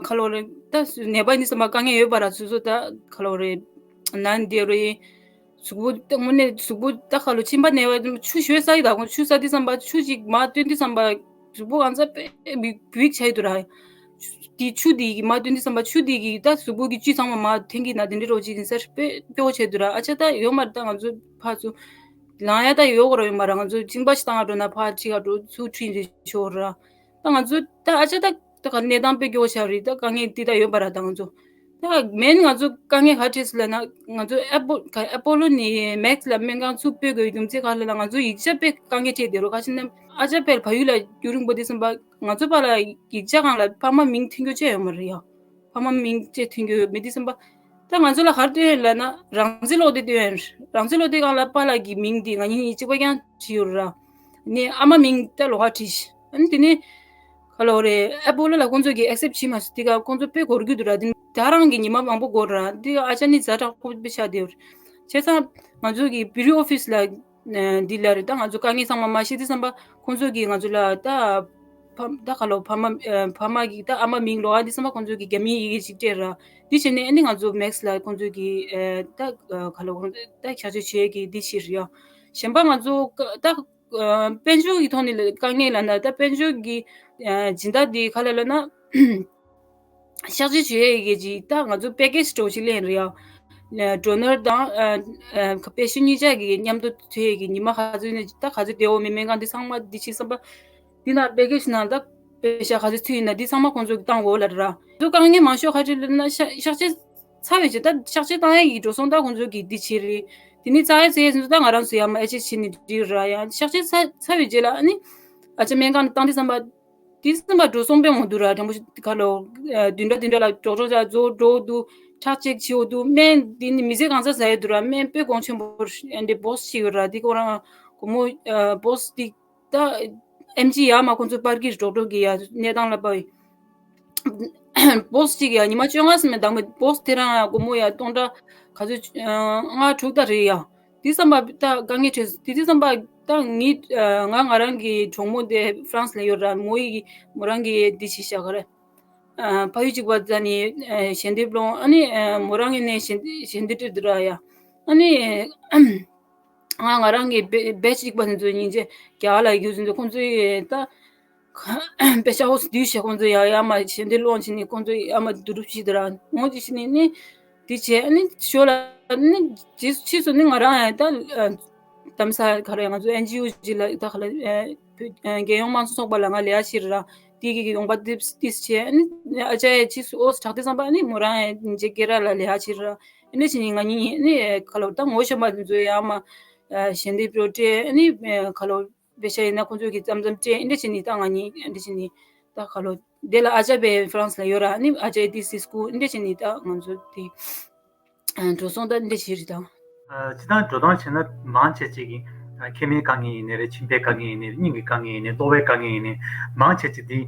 ཁ་ལོ་རེད་ད་ནད་པ་ནི་སེམས་པ་དཀའ་ངལ་ཡོད་པ་ར་སོ་སོ་ད་ཁ་ལོ་རེད་ན་འདི་རེད། གཟུགས་པོ་ད་དངོས་གནས་གཟུགས་པོ་ད་ཁ་ལོ་མཆིན་པ་ནད་པ་ཆུ་ཞོད་ས་ཡི་ད་ཁོང་ཆུ་ས་དུས་ཙམ་པ་ཆུ་ཅིག་མར་བཏོན་དུས་ཙམ་པ་གཟུགས་པོ་གང་ཚ་དཔེ་བི་བིག་ཆ་ཡི་འདུག་ར། དེ་ཆུ་དེ་གི་མར་བཏོན་དུས་ཙམ་པ་ཆུ་དེ་གི་ད་གཟུགས་པོ་གི་བཅུད་ཚང་མ་མར་འཐེན་གི་ན་དེ་འདྲའི་རོ་ཅིག་ཡིན་ས་དཔེ་སྐྱོ་བོ་ཆ་ཡི་འདུག་ར། ཨ་ཅག་ད་ཡོད་མ་རེད་ད་ང་ཚོ་ཕར་ཚུར་ལངས་ཡ་ད་ཡོད་གོ་ར་ཡོད་མ་ར་ང་ཚོ་གཅིན་པ་ཞིག་བཏང་ག་འགྲོ་ན་ཕར་ཁྲིད་ག་འགྲོ་ཚུར་ཁྲིད་འདི་ཆོག་ར། ད་ང་ཚོ་ད་ཨ་ཅག་ད་ད་ག་གནས་སྟངས་དཔེ་སྐྱོ་བོ་ཆགས་རེད། ད་དཀའ་ངལ་འདི་ད་ཡོད་པ་ར་ད་ང་ཚོ་ད་མེན་ང་ཚོ་དཀའ་ངལ་ག་འཕྲད་སོང་ལབ་ན་ང་ཚོ་ཨེ་པོ་ག་ཨེ་པོ་ལོ་ནི་མེག་སི་ལ་སྨན་ཁང་ཚུར་སྤོས་དགོས་རྒྱུ་མཚན་ག་ལབ་ན་ང་ཚོ་ཡིག་ཆ་དཔེ་དཀའ་ངལ་འཕྲད་བསྡད་རོ། ག་ཅི་ན་ཨ་ཅག་དཔེ་ལ་བལ་ཡུལ་ལ་རྒྱུན་རིང་པོ་དེ་སོང་པ་ང་ཚོ་ཕར་ལ་ཡིག་ཆ་སྒང་ལ་ཕ་མ་མིང་ཐོན་རྒྱུ་ཅི་ཡོད་མ་རེད་ཡ། ཕ་མ་མིང་བཅས་ཐོན་གྱི་ཡོད་མི་འདི་བསམ་པ། ད་ང་ཚོ་ལ་ག་རེ་སྟོན་ཡོད་ལབ་ན་རང་བཙན་ལོག་སྟེ་སྟོན་ཡོད། རང་བཙན་ལོག་སྟེ་སྒང་ལ་པཱ་ལགས་ཀྱི་མིང་འདི་ང་གཉིས་གཅིག་པ་རྐྱང་བྲིས་ཡོད་ར། ནས་ཨ་མ་མིང་ད་ལོགས་ཀ་བྲིས། ཨ་ནི་དེ་ནས་ག་ལབ་དགོས་རེད། ཨ་པོ་ལོ་ལ་ཁོང་ཚོ་གིས་ཨེག་སེབ་བྱེད་མ་སོང་། དེ་ག་ཁོང་ཚོ་དཔེ་འགོར་གྱི་འདུག་ར། དེ་ད་རང་གི་ཉི་མ་མང་པོ་འགོར་ར། དེ་ག་ཨ་ཅག་ནི་ཛ་དྲག་པོ་དཔེ་ཆགས་བསྡད་ཡོད་རེད། བྱས་ཙང་ང་ཚོ་གི་བི་ཌི་ཨོ་ཨོ་ཕི་སི་ལ་འདི་ལ་རེད། ད་ང་ཚོ་དཀའ་ངལ་ཚང་མ་མ་ཤེས་དུས་ཙམ་པ་ཁོང་ཚོ་གིས་ང་ཚོ་ལ་ད་ཕ་ད་ག་ལབ་ཕ་མ་ཕ་མ་གི་ད་ཨ་མ་མིང་ལོགས་ཀ་འདི་ཙམ་པ་ཁོང་ཚོ་གིས་རྒྱ་མིའི་ཡི་གེ་ཅིག་སྤྲད་ར། འདི་བྱས་ནས་ཨ་ནི་ང་ཚོ་མེག་སི་ལ་ཁོང་ཚོ་གིས་ད་ག་ལབ་ཁོང་ཚོ་ད་བསྐྱར་བཅོས་བྱེད་ཡས་ཀྱི་འདི་བྱས་རེད་ཡ། གཞན་པ་ང་ཚོ་ད་དཔལ་འབྱོར་གྱི་ཐོག་ནས་ལ་དཀའ་ངལ་ལབ་ན་ད་དཔལ་འབྱོར་གྱི་སྦྱིན་བདག་འདི་ག་ལབ་ལབ་ན། གཤག་བཅོས་བྱེད་ཡས་ཀྱི་ཅིག་ད་ང་ཚོ་པེ་ཀེ་ཇི་འདྲ་བོ་ཅིག་ལེན་རེད་ཡ། ཌོ་ནར་དང་ཨ་ཨ་པེ་ཤེན་གཉིས་ཆ་གི་མཉམ་དུ་ཐོན་ཡས་ཀྱི་ཉི་མ་ག་ཚོད་ནས་ད་ག་ཚོད་བསྡད་འོ་མེད་སྨན་ཁང་འདི་ཚང་མ་འདི་བྱས་ཙམ་པ། འདི་ན་པེ་ཀེ་ཇི་ནང་ད་པེ་ཤ་ག་ཚོད་ཚུད་ཡིན་ན་འདི་ཚང་མ་ཁོང་ཚོ་གིས་བཏང་དགོས་ལབ་ར། ཁོང་ཚོ་དཀའ་ངལ་མང་ཤོས་ག་རེ་ལབ་ན་གཤག་གཤག་བཅོས་ཚར་བའི་རྗེས་ད་གཤག་བཅོས་བཏང་ཡས་ཀྱི་འགྲོ་སོང་ད་ཁོང་ཚོ་གིས་འདི་བྱས་རེད། དེ་ནས་རྩ་ཡ་རྩེ་ཡས་ཚོ་ད་ང་རང་ཚོ་ཡར་མར་ཨེ་ཅེ་བྱས་ནས་འགྲིག་ར། ཡང་གཤག་བཅོས་ཚར་ཚར་བའི་རྗེས་ལ་ཨ་ནི་ཨ་ཅག་སྨན་ཁང་ནས་བཏང་དུས་ཙམ་པ། དེ་ཙམ་པ་འགྲོ་སོང་དཔེ་མང་འདུག་ར། དྲང་པོ་ཞིག་ག་ལབ་ཨ་བདུན་ཕྲག་བདུན་ཕྲག་ལ་ཌོག་ཊར་ཚོ་འགྲོ་འདུག་ཁྲག་ཅེག་བྱེད་འོ་འདུག་སྨན་དེ་ནི་མི་ཚེ་གང་ཚ་ཟ་ཡས་འདུག་ར། སྨན་དཔེ་གོང་ཆེན་པོ་རེད། འདི་བོ་སི་ཅིག་ཡོད་ར། འདི་ཁོ་རང་སྒོར་མོ་ཨ་བོ་སི་འདི་ད་ཨེམ་ཆི་ཡར་མར་ཁོང་ཚོ་པར་གྱི་ཌོག་ཊར་གི་ཡ་གནས་སྟངས་ལ་དཔག་པའི་བོ་སི་གཅིག་ཡ་ཉི་མ་བཅོ་ལྔ་ཙམ་མེད་དང་པོ་བོ་སི་དེ་རང་ཡ་སྒོར་མོ་ཡ་སྟོང་ཕྲག་ག་ཚོད་ཨ་ལྔ་དྲུག་ད་རེད་ཡ། དེ་ཙམ་པ་ད་དཀའ་ངལ་འཕྲད་སོང་། དེ་དེ་ཙམ་པ་ད་ངའི་ཨ་ང་ང་རང་གི་གྲོགས་མོ་དེ་ཧྥ་རན་སི་ལ་ཡོད་ར། མོ་ཡི་མོ་རང་གི་འདི་བྱས་བཞག་ག་རེ། ཨ་ཕ་ཡུལ་གཅིག་པ་ད་ནི་ཨ་ཞལ་འདེབས་སློང་། ཨ་ནི་ཨ་མོ་རང་གི་ནས་ཞལ་ཞལ་འདེབས་སྤྲད་འདུག་ར་ཡ། ཨ་ནི་ང་ང་རང་གི་བེ་བེ་ཆི་གཅིག་པ་དེ་ཚོ་སྙིང་རྗེ་རྒྱ་གར་ལ་ཡོད་ཚོ་དེ་ཚོ་ཁོང་ཚོའི་ད་དཔེ་ཤ་འོ་སི་དུས་བྱས་ཁོང་ཚོ་ཡ་ཡ་མ་ཞལ་འདེབས་སློང་བྱས་ནས་ཁོང་ཚོ་ཡ་མ་བསྡུ་རུབ་བྱས་འདུག་ར། ངོ་ཅིག་བྱས་ནས་ནི་དེ་བྱས། ཨ་ནི་ཞོར་ལ་ནི་རྗེས་སུ་ཕྱིས་སུ་ནི་ང་རང་ཡང་ད་ཨ་གདམ་ས་ག་རེ་ང་ཚོ་ཨེན་ཇི་ཨོ་ཅིག་ལ་ད་ག་ལ་ཨ་བོད་ཨ་རྒྱལ་ཡོངས་དམངས་གཙོ་ཚོགས་པ་ལ་ང་ལས་ཀ་བྱེད་ར། དེ་གི་ཡོང་འབབ་ཏིས་ཏིས་བྱས། ཨ་ནི་ཨ་ཅག་ཡ་ཕྱིས་སུ་འོ་སི་དྲག་དེ་བསམ་པ། ཨ་ནི་མོ་རང་ཡང་རྗེས་སྐེ་ར་ལ་ལས་ཀ་བྱེད་ར། ཨ་ནི་བྱས་ནས་ང་གཉིས་ཨ་ནི་ག་ལ་ད་ངོ་ཤེས་པ་དེ་ཚོ་ཡང་མ་ཨ་ཞལ་འདེབས་སྤྲད། ཨ་ནི་ཨ་ག་ལ་བེ་ཤ་ཡིན་ན་ཁོང་ཚོ་གིས་མཚམས་མཚམས་སྤྲད། ཨ་འདྲ་བྱས་ནས་ད་ང་གཉིས་ཨ་འདྲ་བྱས་ནས་ད་ག་ལ་དེ་ལ་ཨ་ཅག་པས་ཧྥ་རན་སི་ལ་ཡོད་ར། ཨ་ནི་ཨ་ཅག་ཏིས་ཏིས་སྐུ། ཨ་འདྲ་བྱས་ནས་ད་ང་ཚོ་དེ་ཨ་འགྲོ་སོང་ད་ཨ་འདྲ་བྱས་རེད་ད། ཨ་སྤྱིར་བཏང་འགྲོ་སྟངས་བྱས་ན་མང་ཆེ་ཅིག་གིས་ཨ་མཁལ་མའི་དཀའ་ངལ་ཡིན་ནའི་རེད། མཆིན་པའི་དཀའ་ངལ་ཡིན་ནའི་རེད། སྙིང་གི་དཀའ་ངལ་ཡིན་ནའི་ལྟོ་བའི་དཀའ་ངལ་ཡིན་ནའི་མང་ཆེ་ཅིག་འདི་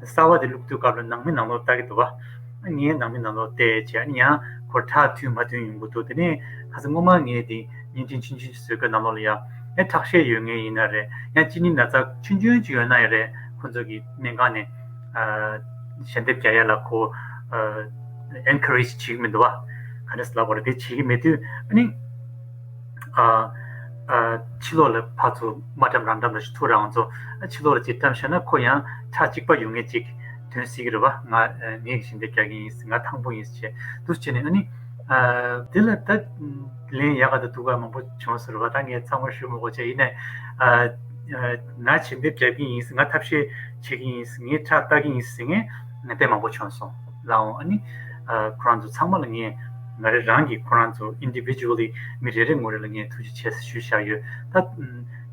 གསར་བ་དེ་བླུགས་དུས་སྐབས་ལ་ནང་མི་ནང་ལོགས་ལྟ་གི་འདུག་བ། ངས་ནང་མི་ནང་ལོགས་བལྟས་བྱས། ཨ་ནི་ཡང་ཁོ་ཁྲག་མཐུན་མ་མཐུན་ཡོང་གི་འདུག་དེ་ནས་ཁ་སང་སྔོན་མ་ངས་དེ་བརྙན་འཕྲིན་ཆུང་ཆུང་ཞིག་བཟོས་སྐབས་ནང་ལོགས་ལ་ཡང་ཨེ་ཁྲག་ཤེད་ཡོད་མཁན་ཡིན་ན་རེད། ཡང་གཅིན་སྙི་ན་ཚ་ཆུང་ཆུང་ཅིག་ཡོད་ན་ཡང་རེད། ཁོ་ཚོ་གི་སྨན་ཁང་ནས་ཨ་ཞལ་འདེབས་རྒྱག་ཡ་ལ་ཁོ་ཨ་ཨེན་ཁ་རེཇ་བྱེད་ཀྱི་མི་འདུག་བ། ག་འདྲ་ཟེར་ལབ་དགོས་རེད། དེ་བྱེད་ཀྱི་མེད་དུས་ཨ་ནི་ཨ་ཨ་ཕྱི་ལོགས་ལ་ཕར་ཚུར་མ་འགྲམ་རང་འགྲམ་ལ་ཞིག་ཐུག་རང་ཚོ་ཨ་ཕྱི་ལོགས་ལ་ཅིག་བཀྲམ་བཞག་ན་ཁོ་ཡང་ཁྲག་གཅིག་པ་ཡོད་མཁན་ཅིག་ཐོན་སྲིད་ཀྱི་རེད་བ། ང་ཨ་ངས་ཞལ་འདེབས་རྒྱག་གི་ཡིན། ང་དང་པོ་ཡིན་ཟེར་བྱས་འདུག་བྱས་ནས་ཨ་ནི་ཨ་དེ་ལ་ད་ལན་ཡག་ག་ད་སྡུག་ག་མང་པོ་བྱུང་ཟེར་བ། ད་ངས་ཚང་མ་ཞུ་མི་དགོས་བྱས། ཡིན་ནའི་ཨ་ཨ་ང་ཞལ་འདེབས་རྒྱག་གི་ཡིན། ང་ཐབས་ཤེས་བྱེད་ཀྱི་ཡིན། ངས་ཁྲག་ལྟ་གི་ཡིན་ཟེར་མཁན་དཔེ་མང་པོ་བྱུང་སོང་ལགས། འོང་ཨ་ནི་ཨ་ཁོ་རང་ཚོ་ཚང་མ་ལ་ངས་ང་རེ་རང་གིས་ཁོ་རང་ཚོ་ཨིན་ཌི་བི་ཌུ་ཨལ་ལི་མི་རེ་རེ་ངོ་རེ་ལ་ངས་ཐུགས་རྗེ་ཆེ་ཞུས་བཞག་ཡོད། ད་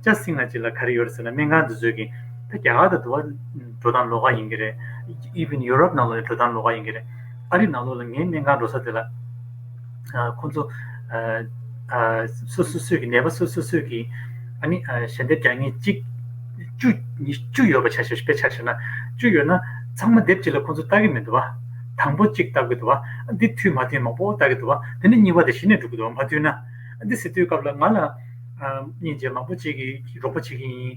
ཅ་སི་ང་ཅིག་ལ་ག་རེ་ཡོད་རེད་ཟེར་ན། སྨན་ཁང་འདི་ཚོས་ཀྱི་ད་རྒྱ་གར་དང་དུ་བ་འགྲོ་སྟངས་ལོགས་ཀ་ཡིན་གྱི་རེད། ཨི་ཝན་ཡུ་རོབ་ནང་ལོགས་ལ་འགྲོ་སྟངས་ལོགས་ཀ་ཡིན་གྱི་རེད། ཨ་རི་ནང་ལོགས་ལ་ངའི་སྨན་ཁང་འགྲོ་ས་དེ་ལ་ཨ་ཁོང་ཚོ་ཨ་ཨ་སོ་སོ་སོས་ཀྱི་ནད་པ་སོ་སོ་སོས་ཀྱི་ཨ་ནི་ཨ་ཞལ་འདེབས་རྒྱག་མཁན་གཅིག་བཅུ་ཉི་བཅུ་ཡོད་པ་ཆ་བཞག་དཔེ་ཆ་བཞག་ན་བཅུ་ཡོད་ན་ཚང་མ་སྡེབ་གཅིག་ལ་ཁོང་ཚོ་ལྟ་གི་མི་འདུག་བ། དང་པོ་གཅིག་ལྟ་གི་འདུག་བ། འདི་མཐུན་མ་མཐུན་མང་པོ་ལྟ་གི་འདུག་བ། དེ་ནས་གཉིས་པ་དེ་གཞི་ནས་འགྲོ་གི་འདུག་བ། མ་མཐུན་ན། འདི་ཟེར་དུས་སྐབས་ལ་ང་ལ་ཨ་སྙིང་རྗེ་མང་པོ་གཅིག་གིས་རོགས་པ་བྱེད་ཀྱི་ཡིན།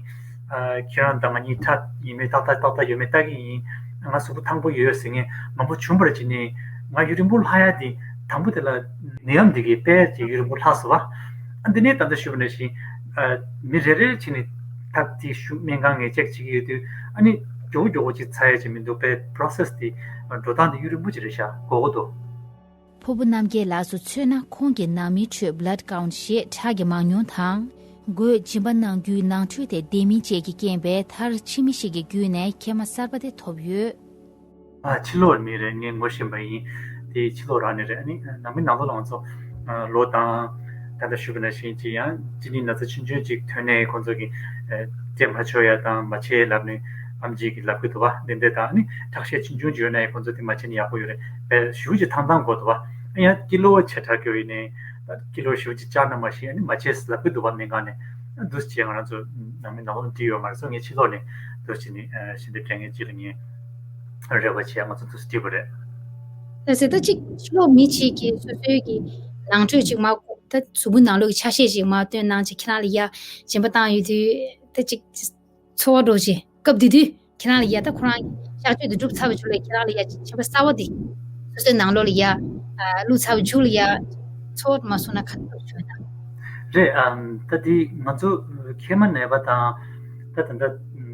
ཨ་ཁྱེད་རང་དང་ང་གཉིས་ཁྲག་ཡིན་མིན་ཏག་ཏག་ཏག་ཏག་ཡོད་མེད་ལྟ་གི་ཡིན། ང་གཟུགས་པོ་ཐང་པོ་ཡོད་ཟེར་མཁན་མང་པོ་བྱུང་བར་བྱས་ནས་ང་ཡུན་རིང་པོ་ལྷག་ཡ་དེ་དང་པོ་དེ་ལ་ནད་ཡམས་འདི་གིས་དཔེ་ཅིག་ཡུན་རིང་པོ་ལྷག་སོང་བ། ཨ་འདི་ནས་ད་ལྟ་ཞུས་པ་ནང་བཞིན་ཨ་མི་རེ་རེར་བྱས་ནས་ཐབས་དེ་ཞུ་སྨན་ཁང་ངས་ཅེག་བྱེད་ཀྱི་ཡོད་དུས་ཨ་ནི་མགྱོགས་པོ་མགྱོགས་པོ་ཅིག་ཚར་ཡ་ཅིག་མི་འདུག་པས། པོ་རོ་སེ་སི་དེ་འགྲོ་སྟངས་དེ་ཡུན་རིང་པོ་ཅིག་རེད་ཤག་འགོར་གྱི་འདུག་ཕུར་བུ་རྣམ་རྒྱལ་ལགས་སུ་མཚོན་ན། ཁོང་གི་ནང་མིའི་ཁྲོད་blood count ཞེས་ཁྲག་གི་མང་ཉུང་དང་། སྒོས་སྦྱིན་པ་གནང་རྒྱུའི་ནང་ཁྲོལ་དེ་ལྡན་མིན་བཅས་ཀྱི་རྐྱེན་པས་མཐར་ཕྱི་མི་ཞིག་གི་བརྒྱུད་ནས་མཁལ་མ་གསར་པ་དེ་ཐོབ་ཡོད། ཨ་ཕྱི་ལོགས་མི་རེད། ངས་ངོ་ཤེས་པ་ཡིན། དེ་ཕྱི་ལོགས་རང་ནས་རེད། ཨ་ནི་ནང་མི་ནང་ལོགས་ལ་ང་ཚོ་ལོ་དང་ད་ལྟ་ཞུས་པ་ནང་བཞིན་གྱི་ཡང་གཅིན་སྙི་ན་ཚ་ཆུང་ཆུང་ཅིག་ཐོན་ནས་ཁོང་ཚོ་གིས་ཨ་སྤྲད་མ་ཆོག་ཡ་དང་མ་བྱེད་ལབ་ནས་ ཨམ་ཆི་གིས་ལབ་ཀྱི་འདུག་བ། འདི་འདྲ་དང་ནི་ཁྲག་ཤེད་ཆུང་ཆུང་ཅིག་ཡོད་ན་ཡང་ཁོང་ཚོ་དེ་མ་བྱས་ན་ཡག་པོ་ཡོད་རེད། དཔེ་ཞེ་པོ་ཅིག་ཐང་ཐང་དགོས་འདུག་བ། ཡང་ཀི་ལོ་ཆེ་དྲགས་ཀྱི་ཡིན་ནའི་ད་ཀི་ལོ་ཞེ་པོ་ཅིག་བཅག་ན་མ་ཤེས། ཨ་ནི་མ་བྱས་ལབ་ཀྱི་འདུག་བ། སྨན་ཁང་ནས། འདུག་སེ་བྱས་ང་རང་ཚོ་ནང་མི་ནང་ལོགས་འགྲིག་ཡོད་མ་རེད། སོ་ངས་ཕྱི་ལོགས་ནས་འདུག་སེ་བྱས་ནས་ཞལ་འདེབས་རྒྱག་མཁན་ཅིག་ལ་ངས་རེ་བ་བྱས། ང་ཚོ་འདུག་སེ་འགྲིག་པ་རེད། ད་ཟེར་ད་ཅིག་ཕྱི་ལོགས་མི་གཅིག་གིས་སོ་སོའི་གི་ནང་ཁྲོད་ཅིག་མ་ད་གཟུགས་པོའི་ནང་ལོགས་ཀྱི་ཆ་ཤས་ཅིག་མ་སྟོན་གནང་ཅིག་ཁྱེད་རང་ལ་ཡ་སྦྱིན་པ་བཏང་ཡོད་དུས་ད་ཅིག་ཚོར་བ་འདྲ་ཅིག་སྐབས་དེ་དུས་ཁྱེད་རང་ལ་ཡ་ད་ཁོ་རང་གཤག་བཅོས་དེ་གྲུབ་ཚར་བའི་མཇུག་ལ་ཁྱེད་རང་ལ་ཡ་སྦྱིན་པ་གསར་བ་དེ་སོ་སོའི་ནང་ལོགས་ལ་ཡ་བླུགས་ཚར་བའི་མཇུག་ལ་ཡ་ཚོར་བ་མ་སོང་ན་ག་འདྲ་བྱུང་ན། རེད། ཨམ། ད་དེ་ང་ཚོ་མཁལ་མ་ནད་པ་དང་ད་ད་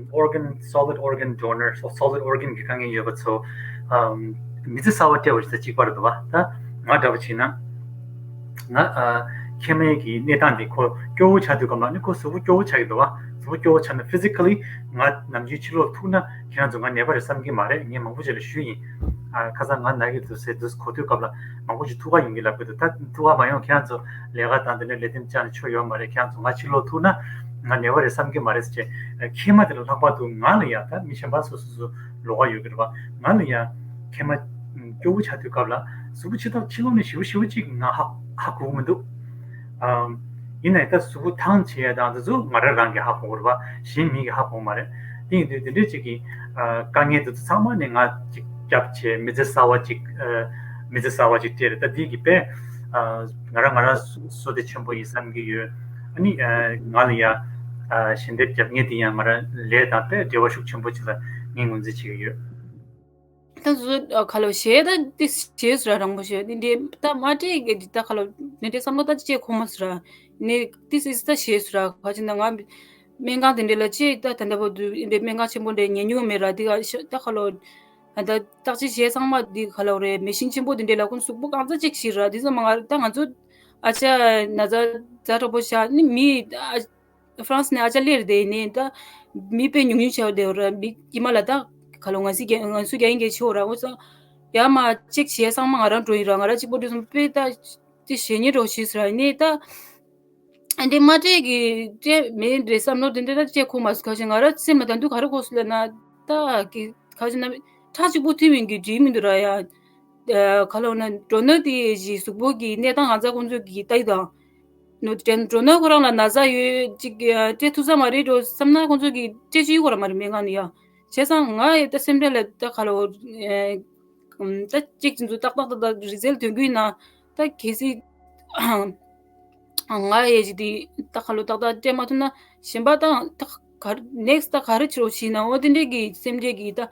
ལྟ་organ, solid organ donor, so- solid organ གི་དཀའ་ངལ་ཡོད་པ་ཚོ། ཨམ། མི་ཚེ་གསར་བ་སྤྲད་པ་ཞིག་ད་གཅིག་པ་རེད་འདུག་བ། ད་ང་འདྲ་པོ་བྱས་ན། ང་ཨ། མཁལ་མའི་གི་གནས་སྟངས་འདི་ཁོ་སྐྱོ་བོ་ཆགས་དུས་སྐབས་ལ་ནི་ཁོ་གཟུགས་པོ་སྐྱོ་བོ་ཆགས་ཀྱི་འདུག་བ། གཟུགས་པོ་སྐྱོ་བོ་ཆགས་ན་physically ང་ནམ་རྒྱུན་ཕྱི་ལོགས་ཐུག་ན་ཁྱེད་རང་ཚོ་ང་ནད་པ་རེད་བསམ་གྱི་མ་རེད། ངས་མང་པོ་ཅིག་ལ་ཞུས་ཡིན། ཨ། ཁ་སང་ང་ན་གི་འདུག་ཟེར་འདུག་གོ་དུས་སྐབས་ལ་མང་པོ་ཅིག་ཐུག་ག་ཡོང་གི་ལབ་ཀྱི་འདུག་ད་ཐུག་ག་མ་ཡོང་། ཁྱེད་རང་ཚོ་ལས་ཀ་དང་དེ་འདྲའི་ལས་དོན་བཅར་ནས་ཆོ་ཡོད་མ་རེད། ཁྱེད་རང་ཚོ་ང་ཕྱི་ལོགས་ཐུག་ན་ང་ནད་པ་རེད་བསམ་གྱི་མ་རེད་ཟེར་བྱས། མཁལ་མ་དེ་ལ་ལྷག་པར་དུ་ང་ལ་ཡང་ད་མི་གཞན་པ་སོ་སོ་སོ་ལོགས་ཀ་ཡོད་ཀྱི་རེད་བ། ང་ལ་ཡང་མཁལ་མ་སྐྱོ་བོ་ཆགས་དུས་སྐབས་ལ་གཟུགས་པོ་ཕྱི་ཐག་ཕྱི་ལོགས་ནས་ཞེ་པོ་ཞེ་པོ་ཅིག་ང་ཧ་ཧ་གོ་གི་མི་འདུག་ཨམ། ཡིན་ནའི་ད་གཟུགས་པོ་ཐང་ཆད་ཡ་དང་དེ་ཚོ་ང་རང་རང་གིས་ཧ་གོ་གི་རེད་བ། གཞན་མི་གིས་ཧ་གོ་གི་མ་རེད། དེ་ཡིན་དུས་དེ་འདྲའི་ཅིག་གི་ཨ། དཀའ་ངལ་དེ་ཚོ་ཚང་མ་ནས་ང་ཅིག་རྒྱབ་བྱས་མི་ཚེ་གསར་བ་ཅིག་ཨ། མི་ཚེ་གསར་བ་ཅིག་སྤྲད་རེད། ད་འདི་གི་དཔེ་ཨ། ང་རང་ང་རང་བསོད་བདེ་ཆེན་པོ་ཡིན་བསམ་གྱི་ཡོད། ཨ་ནི་ཨ། ང་ལ་ཡ་ཨ། ཞལ་འདེབས་རྒྱབ་མཁན་དེ་ཡང་ང་རང་ལས་དང་དཔེ་འབྲེལ་བ་ཤུགས་ཆེན་པོ་ཅིག་ལ་ངས་ངོས་འཛིན་བྱེད་ཀྱི་ཡོད། ད་བཟོ་ཁ་ལོ་གཞས་ད་དེ་གཞས་སུ་ར་རང་པོ་གཞས་དེ་འདྲའི་ད་མ་སྤྲད་གི་ད་ཁ་ལོ་དེ་འདྲའི་བསམ་བློ་ད་ཅི་བྱེད་ཁོ་མ་སུ་ར་ནི་དེ་སི་ད་གཞས་སུ་ར་ཁ་ཅི་ན་ང་སྨན་ཁང་དེ་འདྲའི་ལ་ཅི་ད་ད་ལྟ་བར་དུ་དེ་འདྲའི་སྨན་ཁང་ཆེན་པོ་འདྲའི་ཉན་མྱོང་མེད་ར། དེ་ག་ད་ཁ་ལོ་ད་བརྟག་དཔྱད་གཞས་ཚང་མ་དེ་ཁ་ལོ་རེད། མེ་ཤིན་ཆེན་པོ་དེ་འདྲའི་ལ་ཁོ་གཟུགས་པོ་གང་ཚ་ཅིག་ཞིག་ར། དེ་ཚོ་མ་ང་ད་ང་ཚོ་ཨ་ཅག་ན་ཚ་ཛ་དྲག་པོ་ཤ་ནི་མི་ཨ། ཧྥ་རན་སི་ནས་ཨ་ཅག་སླེབས་དེ་ནས་ད་མི་དཔེ་ཉུང་ཉུང་བྱས་དེ་ར། མི་དཀྱིལ་མ་ལ་ད་ག་ལོ་ང་སི་རྒྱ་ང་སུ་རྒྱ་ཡིན་གྱི་ཆོ་ར། འོ་ཙང་ཡ་མ་གཅིག་བྱས་ཚང་མ་ང་རང་འགྲོ་ཡིན་ར། ང་ར་གཅིག་པོ་འགྲོ་སོང་དཔེ་ད་དེ་ཞེ་ཉེ་འགྲོ་ཞིག་ཟེར་ར། ཡིན་ནའི་ད་ཨ་འདྲེ་མ་སྤྲད་གི་སྤྲད་མེད་རེད་བསམ་ནོར་དེ་འདྲ་ད་བྱས་ཁོ་མ་སུ་ཁ་ཞེ་ང་ར་སེམས་ལ་ད་འདུག་ག་རེ་གོ་སུ་ལ་ན་ད་གི་ཁ་ཞེ་ན་ཁྲག་གཅིག་པོ་ཐིམ་ཡིན་གི་འགྲིག་མི་འདུག་ར་ཡ། ག་ལོ་ན་འགྲོ་ན་དེ་ཞིག་གཟུགས་པོ་གི་གནས་སྟངས་གང་ཚ་ཁོང་ཚོ་གི་ལྟ་ཡི་དང་། ནོ་དྲན་འགྲོ་ན་ཁོ་རང་ལ་ན་ཚ་ཡོད་ཅིག་སྤྲད་ཐུབ་ས་མ་རེད་འགྲོ་བསམ་ན་ཁོང་ཚོ་གིས་སྤྲད་ཅི་ཡོད་ཁོ་རང་མ་རེད་སྨན་ཁང་ནས་ཡ། བྱས་ཙང་ང་ཡི་ད་སེམས་ཁྲལ་ལ་ད་ག་ལོ་ད་ཅིག་ཅིག་ཚོ་ཏག་ཏག་ཏག་ཏག་རི་ཛལ་ཐོན་གི་ཡིན་ན་ད་གལ་སྲིད་ང་ཡི་ཅིག་དེ་ད་ག་ལོ་ཏག་ཏག་སྤྲད་མ་ཐུབ་ན་གཞན་པ་ད་ད་ག་ནེག་སི་ད་ག་རེ་བྱེད་རོགས་བྱེད་ན་འོ་དེ་འདྲས་ཀྱི་སེམས་ཁྲལ་གྱིས་ད་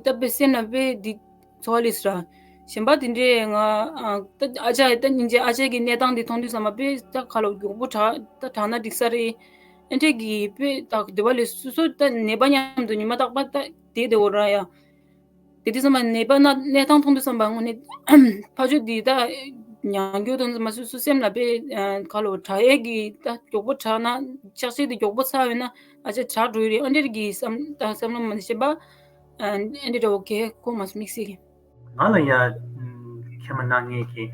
ད་དཔེ་སེམས་ན་དཔེ་འདི། འཚོ་བ་ལས་སུ་ར། གཞན་པ་དེ་འདྲས་ང་ཨ་ད་ཨ་ཅག་ད་སྙིང་རྗེ་ཨ་ཅག་གི་གནས་སྟངས་འདི་མཐོང་དུས་ཙམ་པ་དཔེ་ད་ཁ་ལོ་མགྱོགས་པོ་དྲག་ད་དྲག་ན་འགྲིག་ས་རེད། ཨེ་འདྲས་ཀྱི་དཔེ་ད་འདོད་པ་ལས་སུ་སོ་ད་ནད་པ་མཉམ་དུ་ཉི་མ་རྟག་པ་ད་བསྡད་བསྡད་འོ་ར་ཡ། དེ་དུས་ཙམ་པ་ནད་པ་ན་གནས་སྟངས་མཐོང་དུས་ཙམ་པ་དངོས་གནས་ཕ་ཆོས་འདི་ད་མྱང་རྒྱུ་དང་ཙམ་པ་སོ་སོ་སེམས་ལ་དཔེ་ཁ་ལོ་དྲག་ཡས་ཀྱི་ད་མགྱོགས་པོ་དྲག་ན་ཆགས་སྲེད་དེ་མགྱོགས་པོ་ཚ་བས་ན་ཨ་ཅག་དྲག་འགྲོ་ཡི་རེད། ཨེ་འདྲས་ཀྱི་བསམ་ད་བསམ་བློ་མ་ནས་བཤད་པ། ཨ་འདི་འདྲ་བོ་གས་གོ་མ་སོང་དམིགས་བསལ་གྱི། ང་ལ་ཡ་མཁལ་མ་གནང་མཁན་གྱི་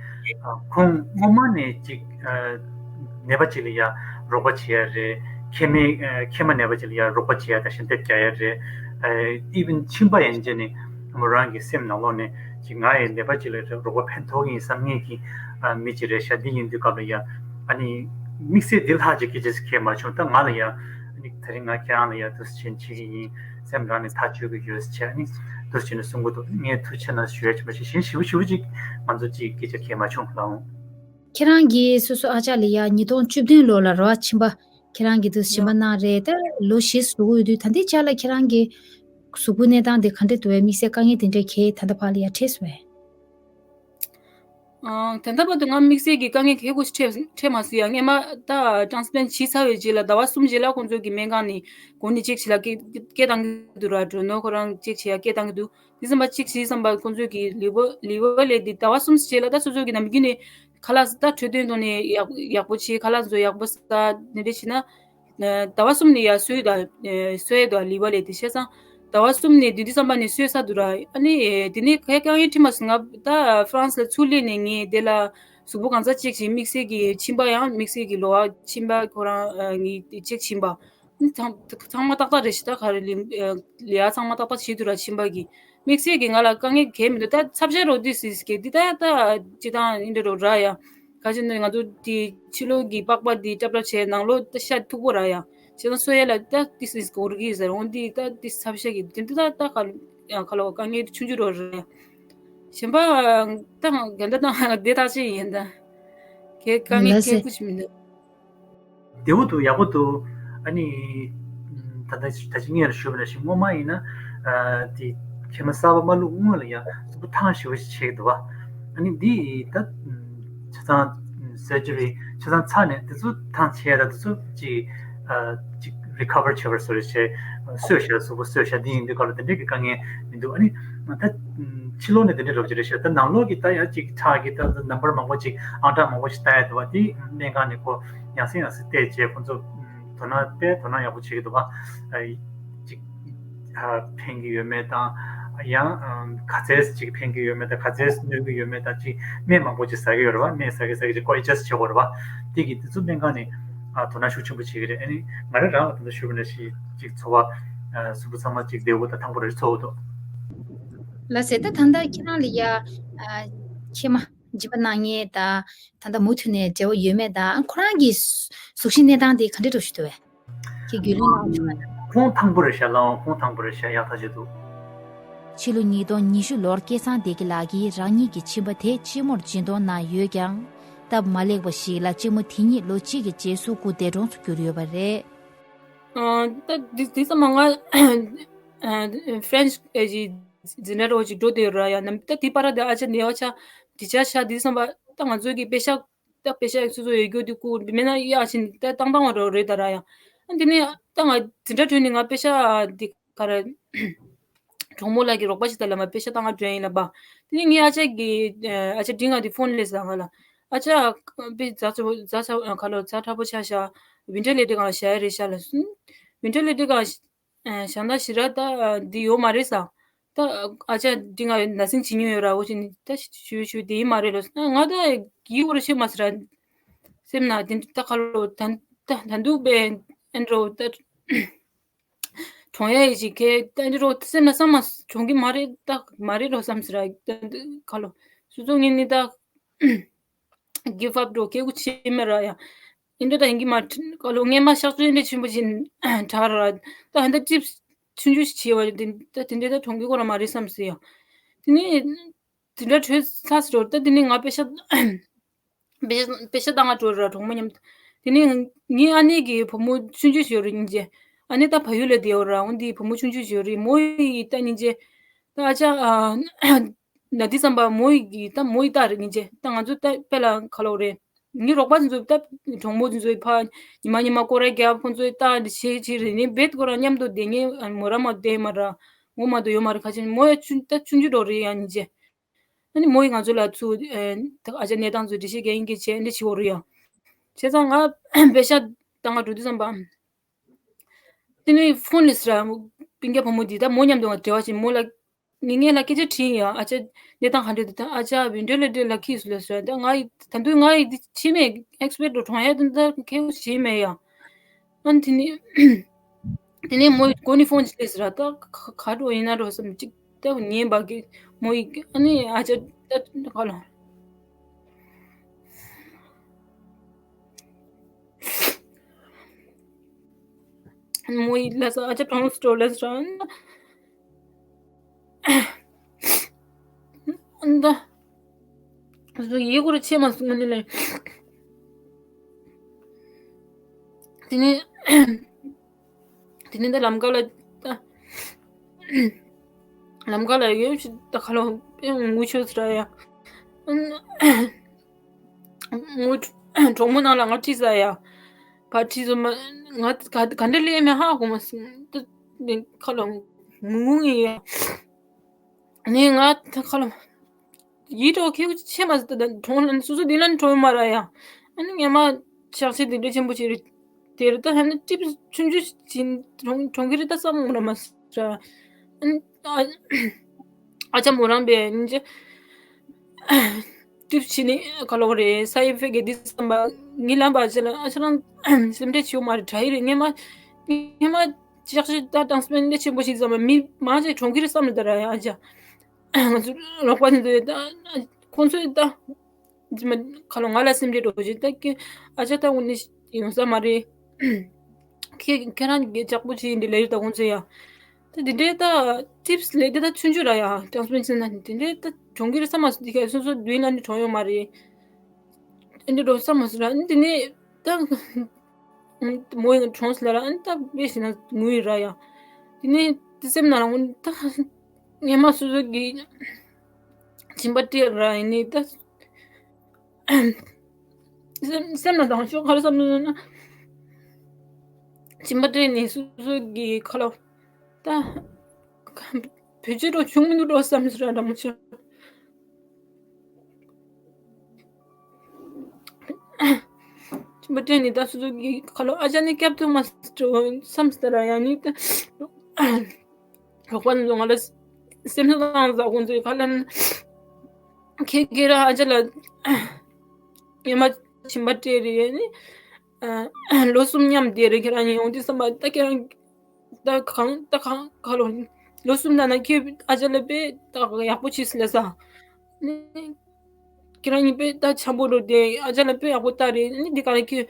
ཁོང་སྔོན་མ་ནས་ཅིག་ནད་པ་ཅིག་ལ་ཡ་རོགས་པ་བྱེད་ཡ་རེད། མཁལ་མའི་མཁལ་མ་ནད་པ་ཅིག་ལ་ཡ་རོགས་པ་བྱེད་ཡ་དང་ཞལ་འདེབས་རྒྱག་ཡ་རེད། ཨིབ་ན་མཆིན་པ་ཡན་ཆད་ནས་མོ་རང་གི་སེམས་ནང་ལོགས་ནས་ཅིག་ང་ཡི་ནད་པ་ཅིག་ལ་རོགས་པ་ཕན་ཐོགས་ཀྱི་ཡིན་བསམ་མཁན་གྱི་མི་ཅིག་རེད་ཤག་འདི་ཡིན་དུས་སྐབས་ལ་ཡ་ཨ་ནི་དམིགས་བསལ་འདི་ལྷག་ཅིག་སྐད་ཆ་ཞིག་གས་མ་བྱུང་། ད་ང་ལ་ཡ་ཨ་ནི་དེ་རིང་ང་ཁྱེད་རང་ལ་ཡ་འདུག་སེ་བྱེད་ཀྱི་ཡིན། སེམས་ནང་ནས་ཐག་གཅོད་ཀྱི་ཡོད་ཟེར་བྱས་ནི་འདུག་སེ་བྱས་ནས་གསུང་གི་འདུག་ངས་ཐུགས་རྗེ་ཆེ་གནང་ཞུ་ཡ་ཅིག་མ་བྱས་གཞན་ཞེ་པོ་ཞེ་པོ་ཅིག་ང་ཚོ་ཅིག་སྐད་ཆ་གས་མ་བྱུང་ལགས་འོང་། ཁྱེད་རང་གིས་སོ་སོ་ཨ་ཅག་ལ་ཡ་ཉིས་སྟོང་བཅུ་བདུན་ལོ་ལ་རོ་ཨ་ཆིན་པ་ཁྱེད་རང་གིས་འདུག་སེ་བྱིན་པ་གནང་རེད། ད་ལོ་བཞི་ཟུག་ཡོད་དུས་ད་ལྟའི་ཆ་ལ་ཁྱེད་རང་གི་གཟུགས་པོ་གནས་སྟངས་དེ་ག་འདྲ་འདུག་བས། དམིགས་བསལ་དཀའ་ངལ་དེ་འདྲ་གས་ད་ལྟ་བར་ལ་ཡ་འཕྲད་སོང་བས། ཨང་། ད་ལྟ་བར་དུ་ང་དམིགས་བསལ་གྱི་དཀའ་ངལ་གལ་པོ་ཞིག་འཕྲད་འཕྲད་མ་སོང་ཡ། སྔས་མ་ད་ཊེན་སི་པ་ལེན་ཊི་བྱས་ཚར་བའི་རྗེས་ལ་ཟླ་བ་གསུམ་རྗེས་ལ་ཁོང་ཚོ་གི་སྨན་ཁང་ནས་སྒོ་ནས་ཅེག་བྱེད་ལ་སྐད་སྐད་བཏང་གི་འདུག་ར། འགྲོ་ནོ་ཁོ་རང་ཅེག་བྱེད་ཡ་སྐད་བཏང་གི་འདུག་དེ་ཙམ་པ་ཅེག་བྱས་ཙམ་པ་ཁོང་ཚོ་གི་ལི་ཝར་ལི་ཝར་ལས་དེ་ཟླ་བ་གསུམ་རྗེས་ལ་ད་སོ་སོ་གི་ནམ་རྒྱུན་ནས་ཁ་ལག་ད་འཕྲོད་བསྟེན་ཐོག་ནས་ཡག་ཡག་པོ་བྱེད། ཁ་ལག་ཚོ་ཡག་པོ་ཟ་དེ་འདྲ་བྱས་ན། ཟླ་བ་གསུམ་ནས་ཡར་གསོས་དང་གསོས་དང་ལི་ཝར་ལས་དེ་བྱས་ཙང་ཟླ་བ་གསུམ་ནས་བདུན་ཚིགས་ཙམ་པ་ནས་གསོས་ཚར་འདུག་ར། ཨ་ནི་དེ་ནས་ཁ་སང་ཡང་ཁྲིད་མ་སོང་། ང་ད་ཧྥ་རན་སི་ལ་ཚུར་སླེབས་ནས་ངས་དེ་ལ་གཟུགས་པོ་གང་ཚ་ཅིག་ཅིག་དམིགས་བསལ་གྱི་མཆིན་པ་ཡང་དམིགས་བསལ་གྱི་ལོ་བ་མཆིན་པ་ཁོ་རང་ངས་ཅིག་ཕྱིན་པ། ཚང་ཚང་མ་ཏག་ཏག་རེད་ཤི། ད་ག་རེ་ལི་ལི་ཡ་ཚང་མ་ཏག་ཏག་བྱེད་དུས་ར་ཕྱིན་པ་གི་དམིགས་བསལ་གི་ང་ལ་དཀའ་ངལ་གས་མི་འདུག་ད་ཚབ་ཤ་རོ་ཏི་སིས་གི་འདི་ད་ད་ཅི་དང་ཨིན་འདྲ་རོ་ར་ཡ། ག་ཅི་ནི་ང་ཚོ་དེ་ཕྱི་ལོགས་ཀྱི་པགས་པ་དེ་ཏྲབ་ཏྲབ་བྱས་ནང་ལོགས་ད་ཤ་མཐུག་པོ་ར་ཡ། བྱས་ན་སོ་ཡ་ལ་ད་ཏི་སིས་གོ་ར་གི་ཟེར་འོང་དེ་ད་ཏི་ཚབ་ཤ་གི་དེ་འདི་ད་ད་ག་ཡང་ཁ་ལོ་དཀའ་ངལ་ཆུང་ཆུང་རོ་ར་ཡ། གཞན་པ་ད་རྒན་ད་ད་དེ་ད་ཅི་ཡིན་ད། གས་དཀའ་ངལ་ལ་སྐད་ཟེར། ཀུ་ཅི་མི་འདུག་བདེ་བོ་འདུག་ཡག་པོ་འདུག་ཨ་ནི། ད་ལྟ་ད་ཅི་ངས་ཞུས་པ་ནང་བཞིན་སྔོན་མ་ཡིན་ན། དེ་མཆིལ་མ་གསར་པ་མ་བླུགས་སྔོན་ལ་ཡང་གཟུགས་པོ་ཐང་ཞེ་པོ་ཞིག་བྱེད་ཀྱི་འདུག་བ། ཨ་ནི་འདི་ད་ཆ་ཚང་surgery་ཆ་ཚང་ཚར་ནས་དེ་ཚོ་ཐང་ཆད་ཡ་ད་དེ་ཚོ་ཅིག་ཅིག་recover་བྱེད་པར་བཟོ་རེ་བྱས་གསོས་བྱས་གཟུགས་པོ་གསོས་བྱས་འདི་ཡིན་དུས་སྐབས་ལ་དེ་འདྲས་ཀྱི་དཀའ་ངལ་མི་འདུག་ཨ་ནི་ད་ཕྱི་ལོགས་ནས་དེ་འདྲས་རོབ་ཅིག་རེ་བྱས་ད་ནང་ལོགས་ཀྱི་ད་ཡ་ཅིག་ཁྲག་གི་ད་number་མང་པོ་ཅིག་ཨང་གྲངས་མང་པོ་ཞིག་ལྟ་ཡ་འདུག་བ། དེ་སྨན་ཁང་ནས་ཁོ་ཡང་སེ་ཡང་སེ་བལྟས་བྱས་ཁོ་ཚོ་དོ་སྣང་དཔེ་དོ་སྣང་ཡག་པོ་བྱེད་ཀྱི་འདུག་བ། ཅིག་ཕན་གྱི་ཡོད་མེད་དང་། ཡང་ག་ཚད་ཅིག་ཕན་གྱི་ཡོད་མེད་དང་ག་ཚད་གནོད་ཀྱི་ཡོད་མེད་དང་། ཅིག་སྨན་མང་པོ་ཅིག་ཟ་གི་ཡོད་རེད་བ། སྨན་ཟ་གི་ཟ་གི་ཅིག་ཁོ་adjust་བྱེད་དགོས་རེད་བ། དེ་གི་དེ་ཚོ་སྨན་ཁང་ནས་དོ་སྣང་ཤུགས་ཆེན་པོ་བྱེད་ཀྱི་རེད། ཨ་ནི་ང་རང་རང་ལ་ད་ལྟ་ཞུས་པ་ནང་བཞིན་ཅིག་འཚོ་བ་གཟུགས་པོ་ཚང་མ་ཅིག་བདེ་བོ་དང་ཐང་པོ་རེ་འཚོ་གི་འདུག་ལགས་སེ། ད་ད་ལྟ་ཁྱེད་རང་ལ་ཡ་ཨ་མཆིལ་མ་སྦྱིན་པ་གནང་མཁན་དང་ད་ལྟ་མུ་མཐུད་ནས་འབྲེལ་བ་ཡོད་མེད་དང་ཁོ་རང་གི་གཟུགས་གཞི་གནས་སྟངས་དེ་ག་འདྲ་འདྲ་ཞིག་འདུག་བས། ཁྱེད་རྒྱུས་ལོན་གནང་བྱུང་བས། ཁོང་ཐང་པོ་རེད་ཤག་ལགས། ཁོང་ཐང་པོ་རེད་ཤག་ཡག་ཐག་ཆོད་འདུག་ཕྱི་ལོ་ཉིས་སྟོང་ཉི་ཤུ་ལོར་སྐལ་བཟང་བདེ་སྐྱིད་ལགས་ཀྱིས་རང་ཉིད་ཀྱི་མཆིན་པ་དེ་མཆིལ་མོར་སྦྱིན་གཏོང་གནང་ཡོད་ཀྱང་། སྟབས་མ་ལེགས་པ་ཞིག་ལ་མཆིལ་མ་དེ་ཉིད་ལོ་གཅིག་གི་རྗེས་སུ་སྐུ་འདས་གྲོངས་སུ་གྱུར་ཡོད་པ་རེད། ཨ། ད་འདི་འདི་ཙམ་མ་ང་ཨ་French་ཨེ་ཅིག་འཛིན་གྲྭ་རོ་ཅིག་འགྲོ་བསྡད་ཡོད་ར་ཡ། ནམ་ད་འདི་པར་ད་ཨ་ཅག་ནེ་བ་ཆ་འདི་ཆ་ཤ་འདི་ཙམ་པ་ད་ང་ཚོའི་གི་པེ་ཤག་ད་པེ་ཤག་སོ་སོ་ཡོད་རྒྱུ་འདི་ཀུ་མེད་ན་ཡ་ཕྱིན་ད་བཏང་བཏང་བ་རོ་རེད་ད་ར་ཡ། ཨ་འདི་ནས་ད་ང་འཛིན་གྲྭ་གྲོལ་ནས་ང་པེ་ཤག་འདི་ག་རེ། གྲོགས་མོ་ལགས་ཀྱི་རོགས་པ་ཞིག་དང་ལ་མ་པེ་ཤག་བཏང་ང་འགྲོ་ཡིན་ལ་པ། དེ་ནས་ངའི་ཨ་ཅག་གི་ཨ་ཅག་འབྲིང་ང་དེ་ཕོན་སླེབས་ས་ང་ལ། ཨ་ཅག་པེ་ཛ་ཚ་ཛ་ཚ་ཁ་ལོ་ཛ་ཁྲ་པོ་ཆ་ཤ་ཝིན་ཊི་ལེ་ཊར་སྒང་ལ་བཞག་ཡ་རེད་ཤག་ལ་སོང་། ཝིན་ཊི་ལེ་ཊར་སྒང་བཞག་ན་ཞེ་དྲག་ད་འདི་ཡོད་མ་རེད་ས། ད་ཨ་ཅག་འབྲིང་ང་ན་སེམས་ཇེ་ཉུང་ཡོད་ར། འོ་ཅི་ནི་ད་ཞུ་ཞུ་དེ་ཡིན་མ་རེད་ལོ། ང་ད་ཡིད་འོར་ཤེས་མ་སི་ར། སེམས་ན་དེ་ད་ཁ་ལོ་ད་ད་ད་འདུག་པས་ཨེ་འགྲོ་ད། གྲོངས་ཡ་ཡི་ཅིག་གས་ད་འདི་རོ་སེམས་ལ་བསམ་མ་གྲོངས་གི་མ་རེད་ད་མ་རེད་རོ་བསམ་ཟེར་ར་ད་ཁ་ལོ་སོ་སོ་ངས་ནི་ད་give up་འགྲོ་སྐད་ཁུ་ཆེ་མེད་ར་ཡ། ཨིན་འདྲ་ད་ཡིན་གི་མ་ཁ་ལོ་ངས་མ་ཤག་ཆུ་ཨིན་འདྲ་ཆེན་པོ་ཅིག་དྲག་ར་ད་ཧན་ད་ཅིབ་ཆུང་ཆུང་ཞིག་བྱེད་བ་དེ་ད་དེ་འདྲ་ད་གྲོངས་གི་ཁོ་ར་མ་རེད་བསམ་ཟེར་ཡ། དེ་ནི་དེ་འདྲ་བྲོས་ཚར་ཟེར་རོ་ད་དེ་ནི་ང་པེ་ཤ། པེ་ཤ་པེ་ཤ་བཏང་ང་འགྲོ་ར་གྲོགས་མོ་མཉམ་དུ། དེ་ནས་ངའི་ཨ་ནེ་གི་བུ་མོ་ཆུང་ཆུང་ཞིག་ཡོད་རེད་སྙིང་རྗེ། ཨ་ནེ་ད་བལ་ཡུལ་ལ་བསྡད་ཡོད་ར། འོན་ཏེ་བུ་མོ་ཆུང་ཆུང་ཞིག་ཡོད་རེད། མོ་ཡི་ད་སྙིང་རྗེ། ད་ཨ་ཅག་ཨ་ན་དེ་བསམ་པ་མོ་ཡི་གི་ད་མོ་ཡི་རྟགས་རེད་སྙིང་རྗེ། ད་ང་ཚོ་ད་དཔེ་ལ་ག་ལབ་རེད། ངའི་རོགས་པ་ཚོ་ད་གྲོགས་མོ་ཚོ་ཕ་ཉི་མ་ཉི་མ་སྐོར་ར་རྒྱབ་ཁོང་ཚོའི་རྟགས་འདི་བྱེད་བྱེད་རེད་ནི་བེད་ཁོ་ར་མཉམ་དུ་བསྡད་ངས་མོ་ར་མ་བསྡད་མ་ར་ངོ་མ་དུ་ཡོད་མ་རེད། ཁ་ཆེན་མོ་ཡ་ཆུང་ད་ཆུང་ཆུང་འགྲོ་རེད་ཡ་སྙིང་རྗེ། ཨ་ནི་མོ་ཡིས་ང་ཚོ་ལ་ཚུར་ཨ་ཨ་ཅག་གནས་སྟངས་ཚོ་འགྲེལ་བཤད་རྒྱག་ཡིན་གྱི་བྱས་འདི་བྱེད་འོ་རུ་ཡ། བྱས་ཙང་ང་པེ་ཤ་ད་ང་འགྲོ་དུས་ཙམ་པ། དེ་ནས་ཕོན་ལས་སུ་ར་སྤུན་ཀྱག་བུ་མོ་འདི་ད་མོ་མཉམ་དུ་ང་འབྲེལ་བ་བྱས་མོ་ལ་ངས་ངས་ལ་སྐད་ཆ་དྲིས་ཡིན་ཡ། ཨ་ཅག་གནས་སྟངས་ག་འདྲ་འདུག་ད་ཨ་ཅག་ཝིན་ཊི་ལེ་ཊར་ལ་འཁྱེར་སོང་ལབ་སོང་། ད་ང་ཡི་ད་དུང་ང་ཡི་འདི་ཕྱི་མའི་ཨེག་སི་པེག་ཊི་འགྲོ་གྲོངས་ཡ་དེ་ད་ཁེ་བོ་བྱས་མེད་ཡ། ཨ་ནི་དེ་ནས། དེ་ནས་མོ་ཡི་མགོ་ནས་ཕོན་ཅིག་སླེབས་ཟེར་ར། ད་ག་ག་འགྲོ་ཡིན་ན་འགྲོ་བསམ་ཅིག་ད་ཉན་པ་གི་མོ་ཡི་ཨ་ནི་ཨ་ཅག་ད་ག་ལ། མོ་ཡི་ལ་ས་ཨ་ཅག་གྲོངས་སོ་ལ་ས་ཨ་ད། ཡི་གུ་རུ་ཆེ་མ་སོང་ནི་ལས། དེ་ནས་དེ་ནས་ད་ལམ་ཁ་ལ་ད་ལམ་ཁ་ལ་ཡོད་ཞིག་ད་ཁ་ལོ་ངུ་ཆོས་ཟེར་ཡ། ངུ་གྲོགས་མོ་ནང་ལ་ང་ཁྲིད་ཟ་ཡ། ཕར་ཁྲིད་ཟ་མ་ང་ག་ག་འདྲ་ལས་མེད་ཧ་གོ་མ་སོང་ད་ཁ་ལོ་ངུ་ངུ་ཡ། ནས་ང་ད་ཁ་ལོ། ཡིད་འཕྲོག་ཁེ་ཆེ་མ་ཟད་ད་གྲོངས་ལ་སོ་སོ་འདི་ལ་གྲོངས་མ་ར་ཡ། ཨ་ནི་ངས་མ་ཆགས་ཤེས་འདི་འདྲ་ཆེན་པོ་ཅིག་རེད། དེར་ད་ཧ་ནི་ཀྲིབ་ཆུང་ཆུང་ཅིག་གྲོངས་གྲོངས་ཀྱི་རེད་ད་བསམ་ར་མ་ཟ། ཨ་ནི་ཨ་ཨ་ཅག་མོ་རང་པས་ནི་ཅི་ཀྲིབ་ཕྱིན་ནི་ག་ལོག་རེད། ས་ཡི་ཕེ་གེ་འདི་བསམ་པ་ངི་ལམ་པ་ཅི་ལ་ཨ་ཅག་རང་སེམས་ཁྲལ་བྱེད་ཡོད་མ་རེད། དྲ་ཡི་རེད། ངས་མ་ ངས་མ་ཅག་ཅིག་ད་ཊའིམ་སི་པེན་ཌི་ཆེན་པོ་ཞིག་བཟོས་མ་མི་མང་ཆེ་གྲོངས་ཀྱི་རེད་བསམ་ལ་ད་ར་ཡ་ཨ་ཅག་ང་ཚོ་ལོག་པ་ནི་འདུག་ད་ཁོང་ཚོས་ད་ཅི་མ་ཁ་ལོ་ང་ལ་སེམས་ཁྲལ་འགྲོ་བཞིན་ད་ཀི་ཨ་ཅག་ད་འུ་ནི་ཡོང་ས་མ་རེད། ཁྱེད་ཁྱེད་རང་གི་ལྕགས་པོ་ཆེ་ཡིན་འདི་ལས་རེད་ད་ཁོང་ཚོས་ཡ། ད་འདི་འདྲའི་ད་ཊིབ་སི་ལས་འདི་ད་ཆུང་ཆུང་ར་ཡ་ཊའིམ་སི་པེན་ཌི་ཆེན་ན་འདི་འདྲའི་ད་གྲོངས་ཀྱི་རེད་བསམ་མ་སོང་འདི་ག་སོ་སོ་མདུན་ལ་ནི་གྲོངས་ཡོང་མ་རེད། ཨ་འདི་འགྲོ་བསམ་མ་སོང་ར་ཨ་འདི་ནས་ད་མོ་ཡང་གྲོངས་སོང་ལ་ར་ཨ་ད་དཔེ་ཞིག་ན་ངུ་ཡི་ར་ཡ། དེ་ནས་དེ་སེམས་ནང་ལ་ད་ངས་མ་སོ་སོ་གི་སྦྱིན་པ་སྤྲད་ར་ཡིན་ནི་ད་སེམས་སེམས་ནང་དང་ཤོག་ག་རེ་བསམ་ནུས་ན་སྦྱིན་པ་སྤྲད་ནས་སོ་སོ་གི་ཁ་ལོ་ད་བེད་སྤྱོད་འགྲོ་བྱུང་མི་འདུག་འགྲོ་བསམ་སོང་ར་འདྲ་མོ་ཆེ། ཆུ་མ་སྤྲད་ནས་ད་སོ་སོ་གི་ཁ་ལོ་ཨ་ཅག་ནི་སྐྱབས་ཐུབ་མ་སོང་བསམ་སྟེ་ར་ཡང་ནི་ད་རོགས་པ་ནི་ང་ལ་སེམས་གསོ་བཏང་ཟ་ཁོང་ཚོའི་ཁ་ལ་ཁྱེད་ཁྱེད་རང་ཨ་ཅག་ལ་ཉི་མ་ཕྱིན་པ་སྤྲད་རེད་ནི་ལོ་གསུམ་མཉམ་བསྡད་རེད། ཁྱེད་རང་ཡོང་དུས་བསམ་པ་ད་ཁྱེད་རང་ད་གང་ད་གང་ཁ་ལོ་ལོ་གསུམ་ད་ན་ཁྱེད་ཨ་ཅག་ལ་དཔེ་ད་ཡག་པོ་བྱས་ལ་ས། ཁྱེད་རང་གཉིས་དཔེ་ད་འཆམ་པོ་འགྲོ་དེ་ཨ་ཅག་ལ་དཔེ་ཡག་པོ་ལྟ་རེད། ནི་འདི་ག་ལ་ཁྱོད་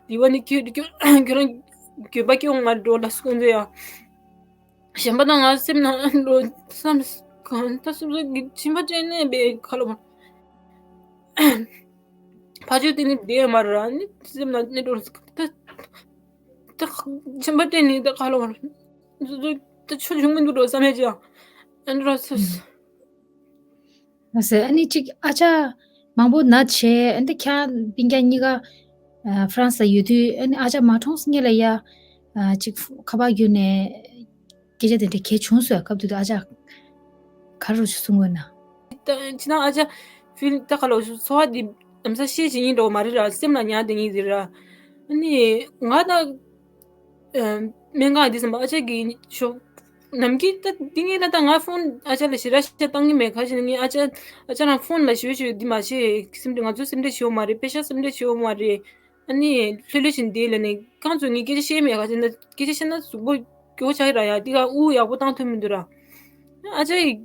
འདི་བ་ནི་ཁྱོད་ཁྱོད་ཁྱོད་རང་འགྱོད་པ་སྐྱེ་འོང་ང་འགྲོ་ལ་སྐོང་ཚེ་ཡ། གཞན་པ་དང་ང་སེམས་ནང་འགྲོ་བསམ་གང་ད་སོ་སོ་གི་ཕྱིན་པ་སྤྲད་ནས་དཔེ་ཁ་ལོ་ཕ་ཆོས་དེ་ནི་བསྡད་མ་ར་ནི་སེམས་ནང་ནི་འགྲོ་ད་ད་ཕྱིན་པ་སྤྲད་ནི་ད་ཁ་ལོ་སོ་སོ་ད་ཆོ་བྱུང་མི་འདུག་འགྲོ་བསམ་ཡ་ཅི་ཡང་འགྲོ་སོ་སོ། ལགས་སེ། ཨ་ནི་གཅིག་ཨ་ཅག་མང་པོ་ན་བྱས་ཨ་ནི་ཁྱེད་སྤུན་ཀྱག་གཉིས་ཀ་ཨ་ཧྥ་རན་སི་ལ་ཡོད་དུས་ཨ་ནི་ཨ་ཅག་མ་གྲོངས་སྔོན་ལ་ཡ་ཨ་གཅིག་ཁ་པར་བརྒྱུད་ནས་སྐད་ཆ་དེ་འདྲ་གལ་བྱུང་སོང་ཡ། སྐབས་དེ་དུས་ཨ་ཅག་ག་རེ་རོ་ཆུ་གསུང་དགོས་ན། ད་ཕྱི་ནང་ཨ་ཅག་ཕིལ་ད་ག་ལོ་ཚོར་བ་འདི་ལམ་སང་ཤེས་བྱེད་ཉིན་འགྲོ་མ་རེད་ར། སེམས་ལ་ཉར་བསྡད་ཉིན་རེད་ར། ཨ་ནི་ང་ད་སྨན་ཁང་འདི་ཙམ་པ་ཨ་ཅག་གི་ཤོག་ནམ་རྒྱུན་ད་འདི་ངས་ལ་ད་ང་ཕོན་ཨ་ཅག་ལ་ཞེ་དྲག་ཞེ་དྲག་བཏང་གི་མེད། ཁ་ཅིག་ངས་ཨ་ཅག་ཨ་ཅག་རང་ཕོན་ལ་ཞུ་ཞུ་འདི་མ་བྱེད། སེམས་ཁྲལ་ང་ཚོ་སེམས་ཁྲལ་བྱེད་འོ་མ་རེད། པེ་ཤ་སེམས་ཁྲལ་བྱེད་འོ་མ་རེད། ཨ་ནི་ལྷོད་ལྷོད་བཞིན་བསྡད་ལ་ནི་རྐང་ཚོ་ངས་སྐད་ཆ་བཤད་མེད། ཁ་ཅིག་ན་སྐད་ཆ་བཤད་ན་གཟུགས་པོ་སྐྱོ་བོ་ཆགས་ཀྱི་ར་ཡ། འདི་ག་དབུགས་ཡག་པོ་བཏང་ཐུབ་མི་འདུག་ར། ཨ་ཅག་ཡིས་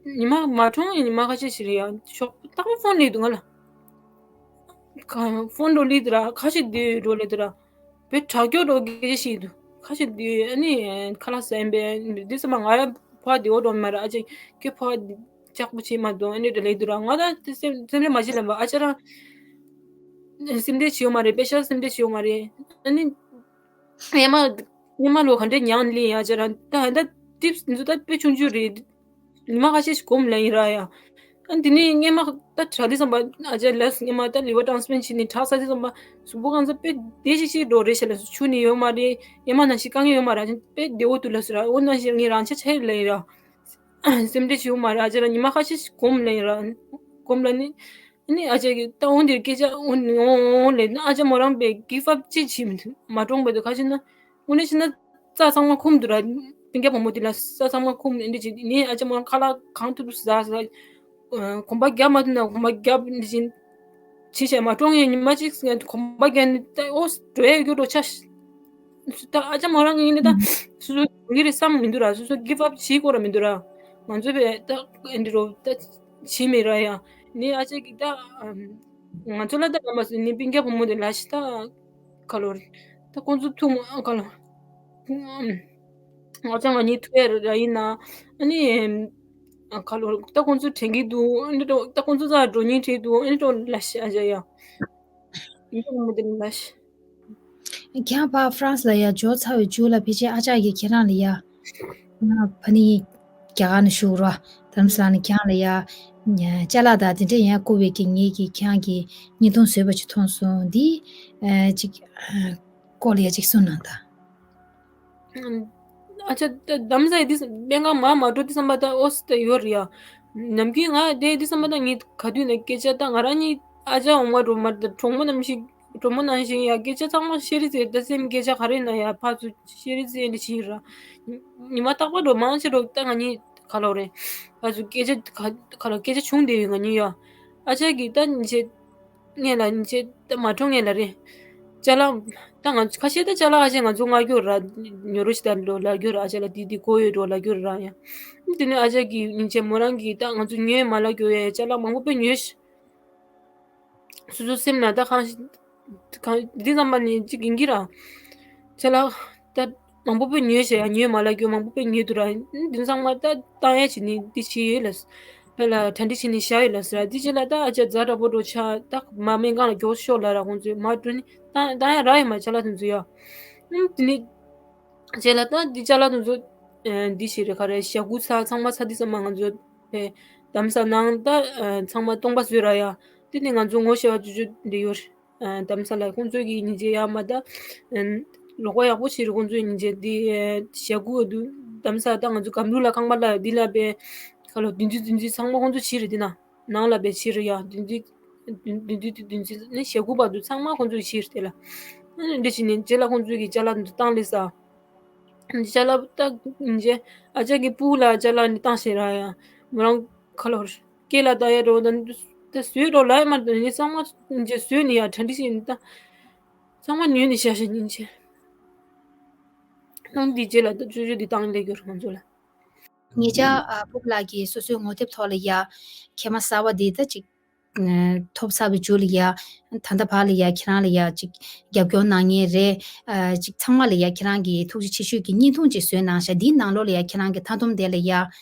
ཉི་མ་མ་གྲོངས་ཡིན་ཉི་མ་ཁ་ཤས་ཤིག་རེད་ཡ། ཤོག་ཏག་ཏག་ཕོན་ལས་འདུག་ང་ལ། ཁ་ཕོན་འགྲོ་ལི་དུ་ར་ཁ་ཤས་དུས་འགྲོ་ལི་དུ་ར། བོད་དྲག་སྐྱོ་འགྲོ་གི་ཤི་དུ་ཁ་ཤས་དུས་ཨ་ནི་ཁ་ལག་ཟ་ཡིན་པས་འདི་ཙམ་པ་ང་ཡ་ཕ་དེ་འོ་འགྲོ་མ་ར། ཨ་ཅག་ཁྱོད་ཕ་ལྕགས་པོ་བྱེད་མ་འདུག་ཨ་ནི་འགྲོ་ལི་དུ་ར། ང་ད་སེམས་སེམས་ཁྲལ་མ་བྱེད་ལབ་པ། ཨ་ཅག་རང་སེམས་ཁྲལ་བྱེད་ཡོད་མ་རེད། པེ་ཤ་སེམས་ཁྲལ་བྱེད་ཡོད་མ་རེད། ཨ་ནི་ངས་མ་ངས་མ་ལོ་ག་འདྲས་མྱངས་ལེན་ཡ་ཅེ་ར། ད་ཧན་ད་ཊིབ་སི་འདི་ཚོ་ད་དཔེ་ཆུང་ཆུང་རེད། ཉི་མ་ཁ་ཤས་ཤིག་གོམས་ལེན་ཡིན་ར་ཡ། ཨ་འདི་ནས་ངས་མ་ད་དྲ་འདི་བསམ་པ་ཨ་ཅེ་ལས་ངས་མ་ད་ལི་ཝར་ཊེན་སི་པེན་ཊི་བྱས་ནས་དྲག་ས་འདི་བསམ་པ་གཟུགས་པོ་གང་ས་དཔེ་བདེ་ཞིག་ཞིག་འགྲོ་རེད་ཤ་ལ་སུ་ཆུ་ནི་ཡོད་མ་རེད། ངས་མ་ན་ཞིག་དཀའ་ངལ་ཡོད་མ་ར་ཅན་དཔེ་བདེ་བོ་འདུག་ལ་སུ་ར། འོ་ན་ཞིག་ངས་རང་ཆ་ཆ་ལེན་ཡིན་ར། སེམས་ཁྲལ་བྱེད་ཡོད་མ་ར་ཅེ་ར། ཉི་མ་ཁ་ཤས་ཤིག་གོམས་ལེན་ཡིན་ར། གོམས་ལ་ནི། ཨ་ནི་ཨ་ཅག་གིས་ད་འོང་འདིར་སྐད་ཆ་འོང་འོང་ལས་ན་ཨ་ཅག་མོ་རང་པས་གིབ་ཨབ་ཅི་བྱེད་མི་ཐུབ། མ་གྲོངས་པ་དུ་ཁ་ཕྱིན་ན་དངོས་གནས་ཕྱིན་ན་རྩ་ཚང་མ་ཁུམ་དུ་ར། སྤུན་ཀྱག་བུ་མོ་དེ་ལ་རྩ་ཚང་མ་ཁུམ་འདི་བྱེད་ནས་ཨ་ཅག་མོ་རང་ཁ་ལག་གང་ཐུབ་ཐུབ་ཟ་ཟ། གོམ་པ་རྒྱབ་མ་ཐུབ་ན་གོམ་པ་རྒྱབ་འདི་བྱེད། ཅི་བྱས་མ་གྲོངས་ཡོད་ཉི་མ་གཅིག་གོམ་པ་རྒྱབ་ནས་ད་ཨོ་འགྲོ་ཡ་ཡོད་འགྲོ་ཆ། ད་ཨ་ཅག་མོ་རང་གི་ཡིན་ན་ད་སོ་སོ་གི་རེད་བསམ་མི་འདུག་ར། སོ་སོ་གིབ་ཨབ་བྱེད་དགོས་ར་མི་འདུག་ར། ང་ཚོ་བས་ད་ཨེ་འདྲི་རོ་ད་བྱེད་མི་ར་ཡ། ནི་ཨ་ཅག་གི་ད་ང་ཚོ་ལ་ད་ང་མ་སོ་ནི་སྤུན་ཀྱག་བུ་མོ་དེ་ལ་ཤི་ད་ག་ལོར་ད་ཁོང་ཚོ་ཐུག་མ་ག་ལོར་ང་ཚོ་ང་གཉིས་ཐུག་ཡ་ར་ཡིན་ན་ཨ་ནི་ག་ལོར་ད་ཁོང་ཚོ་དྲན་གི་འདུག་ཨེ་འདྲི་རོ་ད་ཁོང་ཚོ་ད་འགྲོ་སྙིང་བྲེལ་འདུག་ཨེ་འདྲི་རོ་ལ་ཤི་ཨ་ཅག་ཡ། ཡིན་ད་བུ་མོ་དེ་ལ་ཤི། ཁྱེད་རང་ཕར་ཧྥ་རན་སི་ལ་ཡ་འབྱོར་ཚར་བའི་མཇུག་ལ་ཕལ་ཆེར་ཨ་ཅག་གིས་ཁྱེད་རང་ལ་ཡ། ང་ཕ་ནི་རྒྱ་གར་ནས་བཞུགས་རོགས། དྷ་རམ་ས་ལ་ནས་ཁྱེད་རང་ལ་ཡ། ཅ་ལག་དང་དེ་འདྲས་ཡང་བསྐུར་བའི་གི་ངེད་ཀྱིས་ཁྱེད་རང་གི་བརྙན་ཐུང་བཟོས་པ་ཅིག་མཐོང་སོང་། འདི་ཅིག་སྐོར་ལ་ཡ་ཅིག་གསུངས་གནང་དང་། ཨ་ཅག་ད་དྷ་རམ་ས་ཡི་འདི་སྨན་ཁང་མར་མ་འགྲོ་འདི་བསམ་པ་ད་ཨོ་སི་ད་ཡོད་རེད་ཡ། ནམ་རྒྱུན་ང་དེ་འདི་བསམ་པ་ད་ངས་ག་དུས་ནས་སྐད་ཆ་ད་ང་རང་གཉིས་ཨ་ཅག་འོང་མ་འགྲོ་མ་ད་གྲོགས་མོ་ནམ་ཞིག་གྲོགས་མོ་ནང་བཞིན་ཡ་སྐད་ཆ་ཚང་མ་ཤེར་རི་ཟེར་ད་སེམས་སྐད་ཆ་ག་རེ་ན་ཡ་ཕར་ཚུར་ཤེར་རི་ཟེར་འདི་ཕྱིན་ར། ཉི་མ་རྟག་པར་འགྲོ་མང་ཆེ་འགྲོ་ད་ང་གཉིས་ག་ལོ་རེད། ཕར་ཚུར་སྐད་ཆ་ག་ག་ལོ་སྐད་ཆ་བྱུང་བསྡད་ཡོད་ང་གཉིས་ཡ། ཨ་ཅག་གིས་ད་ཉིན་བྱེད། ངས་ལ་ཉིན་བྱེད་ད་མ་གྲོངས་ངས་ལ་རེད། ཅ་ལག་ད་ང་ཁ་ཤས་ད་ཅ་ལག་ཨ་ཅག་ང་ཚོ་མངགས་རྒྱུ་ར་ཉོ་རོགས་ཞིག་ད་འགྲོ་ལབ་རྒྱུ་ར་ཨ་ཅག་ལ་དེ་དེ་དགོས་ཡོད་འགྲོ་ལབ་རྒྱུ་ར་ཡ། དེ་ནས་ཨ་ཅག་གིས་སྙིང་རྗེ་མོ་རང་གིས་ད་ང་ཚོ་ཉོས་མ་ལབ་རྒྱུ་ཡ་ཅ་ལག་མང་པོ་དཔེ་ཉོས་ཤག་སོ་སོ་སེམས་ན་ད་གང་ཞིག་གང་འདི་ཙམ་པ་ནི་གཅིག་ཡིན་གྱི་ར། ཅ་ལག་ད་མང་པོ་དཔེ་ཉོས་ཤག་ཡ་ཉོས་མ་ལབ་རྒྱུ་མང་པོ་དཔེ་ཉོས་འདུག་ར། འདི་ཚང་མ་ད་བཏང་ཡ་བྱས་ནས་འདི་བྱས་ཡོད་ལ། དཔེ་ལ་གྲ་སྒྲིག་བྱས་ནས་བཞག་ཡོད་ལ་ཟེར་ར། འདི་རྗེས་ལ་ད་ཨ་ཅག་ཛ་དྲག་པོ་འགྲོ་ཆགས་ད་མ་སྨན་ཁང་ལ་མགྱོགས་ཤོག་ལབ་ར། ཁོང་ཚོས་མ་འགྲོ་ནི་བཏང་བཏང་ཡ་རག་ཡོད་མ་ཅ་ལག་དེ་ཚོ་ཡ། ཨུམ་དེ་ནི་རྗེས་ལ་ད་འདི་ཅ་ལག་དེ་ཚོ་ཨ་འདི་ཞིག་རེད་ག་རེ་ཞྭ་གུ་ཚ་ཚང་མ་ཚ་འདི་ཚང་མ་ང་ཚོ་ཨེ་དྷ་རམ་ས་ལ་ནང་ད་ཨ་ཚང་མ་སྟོང་པ་བཟོས་ར་ཡ། དེ་ནི་ང་ཚོ་ངོ་ཤེས་པ་ཅོ་ཅོ་འདི་ཡོད་རེད། ཨ་དྷ་རམ་ས་ལ་ཁོང་ཚོས་ཀྱི་སྙིང་རྗེ་ཡ་མ་ད་ཨ་རོགས་པ་ཡག་པོ་བྱེད་རེད། ཁོང་ཚོས་སྙིང་རྗེ་འདི་ཨ་ཞྭ་གུ་འདུག་དྷ་རམ་ས་ལ་ད་ང་ཚོ་སྒམ་རུ་ལ་ཁང་པ་ལ་འདི་ལ་པའི་ཁ་ལོ་བདུན་ཅུ་བདུན་ཅུ་ཚང་མ་ཁོང་ཚོས་བྱེད་རེད། འདི་ན་ནང་ལ་པའི་བྱེད་རེད་ཡ། བདུན་ཅུ་བདུན་ཅུ་བདུན་ཅུ་ནི་ཞྭ་གུ་བར་དུ་ཚང་མ་ཁོང་ཚོས་བྱེད་རེད་དེ་ལ། ཨ་འདི་བྱས་ནས་རྗེས་ལ་ཁོང་ཚོས་ཀྱི་ཅ་ལག་འདི་བཏང་ལས་ས། ཅ་ལག་ད་ཉིན་རྗེས་ཨ་ཅག་གི་སྤུ་གུ་ལ་ཅ་ལག་ནི་བཏང་ཤེས་ར་ཡ། མོ་རང་ཁ་ལོར་སྐེ་ལ་ད་ཡ་འགྲོ་ད་ད་བཟོས་འགྲོ་ལ་ཡ་མ་ད་ནི་ཚང་མ་ཉིན་རྗེས་བཟོས་ནི་ཡ་གྲ་སྒྲིག་བྱས་ནི་ད་ཚང་མ་ཉོས་ནི་ཤ་ཤ་ཉིན་རྗེས་ནང་འདི་རྗེས་ལ་ད་ཅོ་ཅོ་འདི་བཏང་ལས་རྒྱུ་རེད་ང་ཚོ་ལ། ཉེ་ཆར་ཨ་སྤུ་གུ་ལགས་ཀྱིས་སོ་སོའི་ངོ་དེབ་ཐོག་ལ་ཡ་ཁལ་མ་གསར་བ་འདི་ད་ཅིག་ཐོབ་ཚར་བའི་མཇུག་ལ་ཡ། ད་ལྟ་བར་ལ་ཡ་ཁྱེད་རང་ལ་ཡ་ཅིག་རྒྱབ་སྐྱོར་གནང་མཁན་རེད། ཨ་ཅིག་ཚང་མ་ལ་ཡ་ཁྱེད་རང་གིས་ཐུགས་རྗེ་ཆེ་ཞུས་ཀྱི་བརྙན་ཐུང་ཅིག་བཟོས་གནང་ཤག་འདིའི་ནང་ལོགས་ལ་ཡ་ཁྱེད་རང་གི་མཐའ་སྡོམ་དེ་ལ་ཡ།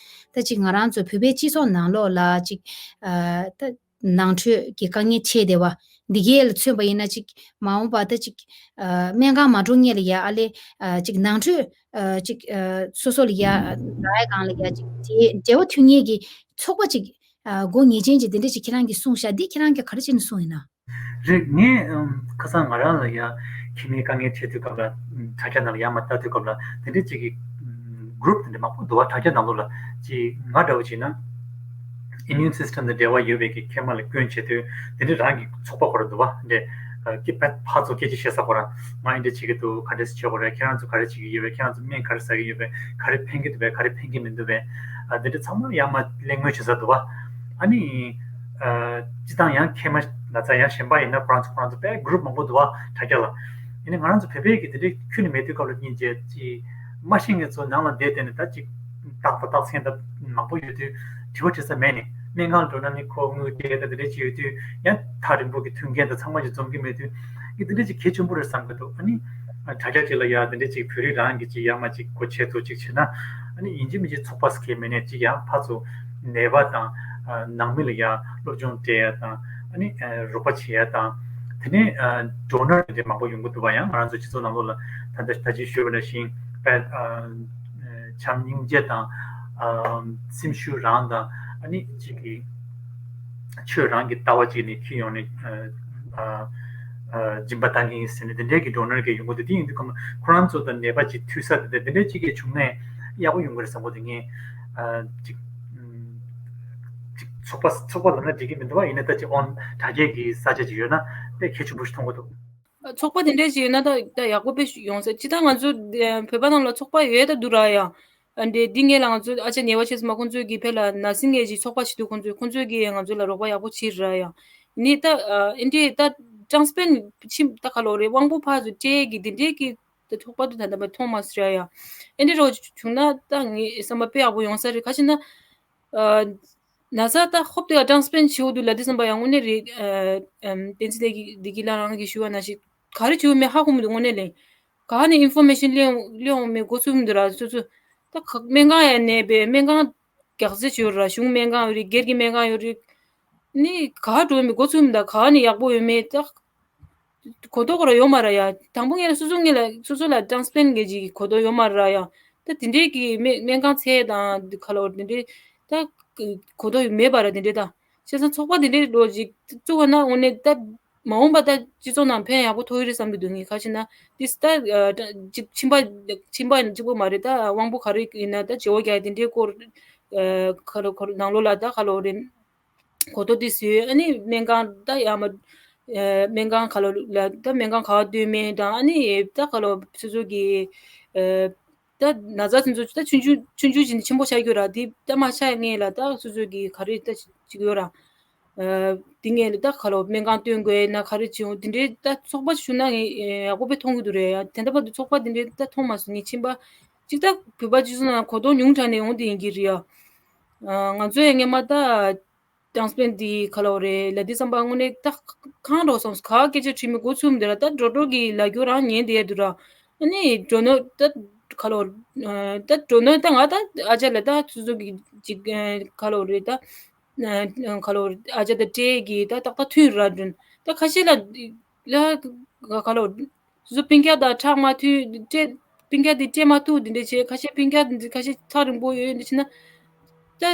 ད་ཅིག་ང་རང་ཚོ་བོད་པའི་སྤྱི་ཚོགས་ནང་ལོགས་ལ་ཅིག་ཨ་ད་ནང་ཁྲོད་ཀྱི་དཀའ་ངལ་འཕྲད་བསྡད་པ་འདི་གའི་ལ་མཚོན་པ་ཡིན་ན་ཅིག་མ་འོངས་པ་ད་ཅིག་ཨ་སྨན་ཁང་མ་འགྲོ་སྔོན་ལ་ཡ་ཨ་ལེ་ཨ་ཅིག་ནང་ཁྲོད་ཨ་ཅིག་ཨ་སོ་སོ་ལ་ཡ་ལ་ཡ་སྒང་ལ་ཡ་ཅིག་འབྲེལ་འབྲེལ་བ་མཐུད་མཁན་གྱི་ཚོགས་པ་ཅིག་ཨ་སྒོ་ངེས་ཅན་ཅིག་དེ་འདྲ་ཅིག་ཁྱེད་རང་གིས་གསུངས་ཤག་འདི་ཁྱེད་རང་གིས་ག་རེ་བྱས་ནས་གསུངས་ཡིན་ན། རེད། ངས་ཨམ་ཁ་སང་ང་རང་ལ་ཡ་ཁྱིམ་མིའི་དཀའ་ངལ་འཕྲད་དུས་སྐབས་ལ་ཨམ་དྲ་རྒྱ་ནང་ལ་ཡ་མ་ལྟ་དུས་སྐབས་ལ་དེ་འདྲའི་ཅིག་གི་ཨམ་གུ་རུབ་དེ་འདྲ་མང་པོ་འདུག་བ། དྲ་རྒྱ་ནང་ལོགས་ལ་ཅིག་ང་འདྲ་བོ་བྱས་ན་ཨི་མིའུན་སིས་ཊམ་དང་འབྲེལ་བ་ཡོད་པའི་གི་མཁལ་མ་ལ་སྐྱོན་བྱེད་དུས་དེ་འདྲའི་རང་གི་ཚོགས་པ་ཁོ་ར་འདུག་བ། འདྲ་ཨ་ཀི་ཕར་ཚུར་སྐད་ཆ་བཤད་ས་ཁོ་ར་ང་འདི་འདྲ་བྱེད་ཀྱི་འདུག་ག་འདྲས་བྱེད་དགོས་རེད། ཁྱེད་རང་ཚོ་ག་རེ་བྱེད་ཀྱི་ཡོད་པས། ཁྱེད་རང་ཚོ་སྨན་ག་རེ་ཟ་གི་ཡོད་པས། ག་རེ་ཕན་གྱི་འདུག་པས། ག་རེ་ཕན་གྱི་མི་འདུག་པས། ཨ་དེ་འདྲ་ཚང་མ་ཡང་མ་གླེང་མོལ་བྱེད་ས་འདུག་བ། ཨ་ནི། ཨ་སྤྱི་བཏང་ཡང་མཁལ་མ་ན་ཚ་ཡང་གཞན་པ་ཡིན་ན་ཁོ་རང་ཚོ་ཁོ་རང་ཚོ་དཔེ་གུ་རུབ་མང་པོ་འདུག་བ་དྲ་རྒྱ་ལ། ཡིན་ནའི་ང་རང་ཚོ་བོད་པའི་གི་དེ་འདྲའི་ཁྱོན་ནས་མེད་དུས་སྐབས་ལ་སྙིང་རྗེ་ཅི། མ་ཤེས་མཁན་ཚོ་ནང་ལ་བསྡད་བསྡད་ནས་ད་ཅིག་རྟགས་དང་རྟགས་མཚན་དང་མང་པོ་ཡོད་དུས་དྲི་བ་དྲི་ས་མེད་ནས་སྨན་ཁང་འགྲོ་ན་ནི་ཁོ་དངུལ་སྤྲད་ད་དེ་འདྲ་ཅིག་ཡོད་དུས་ཡང་ཐག་རིང་པོ་གི་མཐུན་རྐྱེན་དང་ཚང་མ་ཅིག་འཛོམས་ཀྱི་མེད་དུས་ཨི་དེ་འདྲ་ཅིག་གལ་ཆེན་པོ་རེད་བསམ་གི་འདུག་ཨ་ནི་དྲ་རྒྱ་ཅིག་ལ་ཡ་དེ་འདྲ་ཅིག་བོད་རིགས་རང་གི་ཅིག་ཡ་མ་ཅིག་སྒོ་ཕྱེ་ཐུབ་ཅིག་བྱེད་ན་ཨ་ནི་ཡིན་གཅིག་མིན་གཅིག་ཚོགས་པ་ཟེར་མཁན་མེད་ནས་ཅིག་ཡང་ཕར་ཚུར་ནད་པ་དང་ནང་མི་ལ་ཡ་སློབ་སྦྱོང་སྤྲད་ཡ་དང་ཨ་ནི་རོགས་པ་བྱེད་ཡ་དང་དེ་ནས་ཌོ་ནར་དེ་འདྲ་མང་པོ་ཡོང་གི་འདུག་བ། ཡང་ང་རང་ཚོ་སྤྱི་ཚོགས་ནང་ལོགས་ལ་ད་ལྟ་ད་ཅི་ཞུས་པ་ནང་བཞིན་དཔེ་བྱམས་སྙིང་རྗེ་དང་སེམས་ཤུགས་རང་དང་ཨ་ནི་ཅིག་གི་ཆོས་རང་གི་ལྟ་བ་ཅིག་ནས་འཁྱེར་ཡོང་ནས་སྦྱིན་པ་བཏང་གི་ཡིན་ཟེར་ནས་དེ་འདྲའི་གི་ཌོ་ནར་གི་ཡོང་གི་འདུག་དེ་ཡིན་དུས་ཁོ་རང་ཚོ་དང་ནད་པ་ཅིག་མཐུད་ས་དེ་འདྲ་དེ་འདྲའི་ཅིག་གི་བྱུང་ནས་ཡག་པོ་ཡོང་གི་རེད་བསམ་གི་འདུག་ངས་ཅིག་ཅིག་ཚོགས་པ་ཚོགས་པ་ལབ་ན་འགྲིག་གི་མི་འདུག་བ། ཡིན་ན་ད་ཅིག་ཨོན་དྲ་རྒྱའི་གི་ས་ཆ་ཅིག་ཡོད་ན་དཔེ་གལ་ཆེན་པོ་ཞིག་མཐོང་གི་འདུག་ཚོགས་པ་དེ་འདྲས་ཅིག་ཡོད་ན་ད་ད་ཡག་པོ་དཔེ་ཞིག་ཡོང་ས། ཅི་ད་ང་ཚོ་བོད་པ་ནང་ལ་ཚོགས་པ་ཡོད་ད་འདུག་ར་ཡ། ཨ་འདྲས་འདི་ངས་ལ་ང་ཚོ་ཨ་ཅག་ཉེ་བ་ཆེ་ཚང་མ་ཁོང་ཚོས་གི་ཕེ་ལ་ན་སིང་ངེ་ཅིག་ཚོགས་པ་ཞིག་འདུག་ཁོང་ཚོས་ཁོང་ཚོས་གི་ང་ཚོ་ལ་རོགས་པ་ཡག་པོ་བྱེད་ར་ཡ། ནི་ད་ཨ་འདྲས་ད་ཊེ་རན་སི་པེ་རེན་ཊི་ཕྱིན་ད་ག་ལོ་རེད་དབང་པོ་ཕར་ཚུར་སྤྲད་གི་དེ་འདྲས་གི་ད་ཚོགས་པ་དུ་ད་ད་མ་མཐོང་མ་སྲིད་ཡ། ཨེ་འདྲ་རོ་བྱུང་ན་ད་ངའི་བསམ་པ་དཔེ་ཡག་པོ་ཡོང་ས་རེད། ག་ཞིག་ན་ན་ཚ་ད་ཧོབ་དེ་ཡ་ཊེ་རན་སི་པེ་རེན་ཊི་བྱེད་འོ་དུ་ལ་དེ་བསམ་པ་ཡང་དངོས་གནས་རེད། བསྟན་འཛིན་ལགས་ཀྱིས་འདི་གི་ལ་རང་གིས་ཞུ་བ་ན་ཞིག་ག་རེ་བྱེད་འོ་མེད་ཧ་གོ་མི་འདུག་དངོས་གནས་ལས་ག་ནས་ཨིན་ཕོར་མེ་ཤིན་སླེབས་སླེབས་འོང་མེད་འགོ་ཚུགས་མི་འདུག་ར། སོ་སོ་ད་སྨན་ཁང་ཡ་ནས་པའི་སྨན་ཁང་རྒྱག་རྩིས་བྱེད་ཡོད་ར། གཞུང་སྨན་ཁང་ཡོད་རེད། སྒེར་གྱི་སྨན་ཁང་ཡོད་རེད། ནི་ག་འགྲོ་མི་འགོ་ཚུགས་མི་འདུག་ག་ནས་ཡག་པོ་ཡོད་མེད་ད། གོ་རྟོགས་ཁོ་རང་ཡོད་མ་རེད་ཡ། དང་པོ་ངས་ལ་སོ་སོ་ངས་ལ་སོ་སོ་ལ་ཊེ་རན་སི་པེ་རེན་ཊི་གི་གོ་རྟོགས་ཡོད་མ་རེད་ཡ། ད་དེ་འདྲའི་གི་སྨན་སྨན་ཁང་ཚད་དང་འདི་ག་ལོར་དེ་འདྲའི་ད་གོ་རྟོགས་མེད་པ་རེད་དེ་འདྲའི་ད། བྱས་ཙང་ཚོགས་པ་དེ་འདྲའི་ལོ་ཅིག་བཙུགས་པ་ན་དངོས་གནས་ད་མ་འོངས་པ་ད་སྤྱི་ཚོགས་ནང་ཕན་ཡག་པོ་ཐོགས་ཀྱི་རེད་བསམ་གྱི་འདུག་ངས་ག་ཞེ་ན་དེ་ད་ཅིག་ཕྱིན་པ་ཕྱིན་པ་གཅིག་པོ་མ་རེད། ད་དབང་པོ་ག་རེ་ཡིན་ན་ད་བྱེ་བ་རྒྱག་དེ་འདྲའི་སྐོར་ག་ལོ་ག་ལོ་ནང་ལོགས་ལ་ད་ག་ལོ་རེད། གོ་རྟོགས་དེ་བཟོས། ཨ་ནི་སྨན་ཁང་ད་ཡར་མར་ཨ་སྨན་ཁང་ཁ་ལོ་ལ་ད་སྨན་ཁང་ག་པར་སྡོད་མིན་དང་ཨ་ནི་ད་ཁ་ལོ་སོ་སོ་གི་ཨ་ད་ན་ཚ་དེ་ཚོ་ད་ཆུང་ཆུང་ཆུང་ཆུང་ཅིག་ནས་ཆེན་པོ་ཆགས་ཀྱི་ཡོད་ར། དེ་ད་མ་ཆགས་སྔོན་ལ་ད་སོ་སོ་གི་ག་རེ་ད་ཅིག་ཡོད་ར། ཨ། འདི་ངས་ད་ག་ལོ་སྨན་ཁང་སྟོན་དགོས་ན་ག་རེ་བྱེད་འོང་། འདི་འདྲའི་ད་ཚོགས་པ་ཞུ་ན་ངས་ཡག་པོ་དཔེ་མཐོང་གི་འདུག་རེད་ཡ། དེ་འདྲ་བར་དུ་ཚོགས་པ་འདི་འདྲའི་ད་མཐོང་མ་སོང་། ངས་ཕྱིན་པ་གཅིག་ད་བོད་པ་སྤྱི་ཚོགས་ནང་གོ་རྟོགས་ཉུང་དྲགས་ནས་འོང་དེ་ཡིན་གྱི་རེད་ཡ། ང་ཚོ་ཡང་སྔས་མ་ད་ཊེན་སི་པེན་འདི་ག་ལོ་རེད་ལབ་དུས་ཙམ་པ་དངོས་གནས་ད་གང་འགྲོ་སོང་། ག་སྐད་ཆ་དྲིས་མི་འགོ་ཚུགས་མི་འདུག་ར། ད་འགྲོ་འགྲོ་གི་ལ་རྒྱུ་རང་ཉན་བསྡད་འདུག་ར། ཨ་ནི་འགྲོ་ནོ་ད་ག་ལོ་ད་འགྲོ་ནོ་ད་ང་ད་ཨ་ཅག་ལ་ད་སོ་སོ་གི་ཅིག་ག་ལོ་རེད་ད། ཁ་ལོ་ཨ་ཅག་དང་སྤྲད་ཀྱི་ད་ཏག་ཏག་མཐུན་ར་དྲན། ད་ཁ་ཤས་ལ་ལ་ཁ་ལོ་སོ་སོ་སྤུན་ཀྱག་དང་ཁྲག་མ་མཐུན་སྤྲད། སྤུན་ཀྱག་དེ་སྤྲད་མ་ཐུབ་དེ་འདྲ་བྱས། ཁ་ཤས་སྤུན་ཀྱག་དེ་ཁ་ཤས་ཐག་རིང་པོ་ཡོད་འདི་བྱས་ན། ད་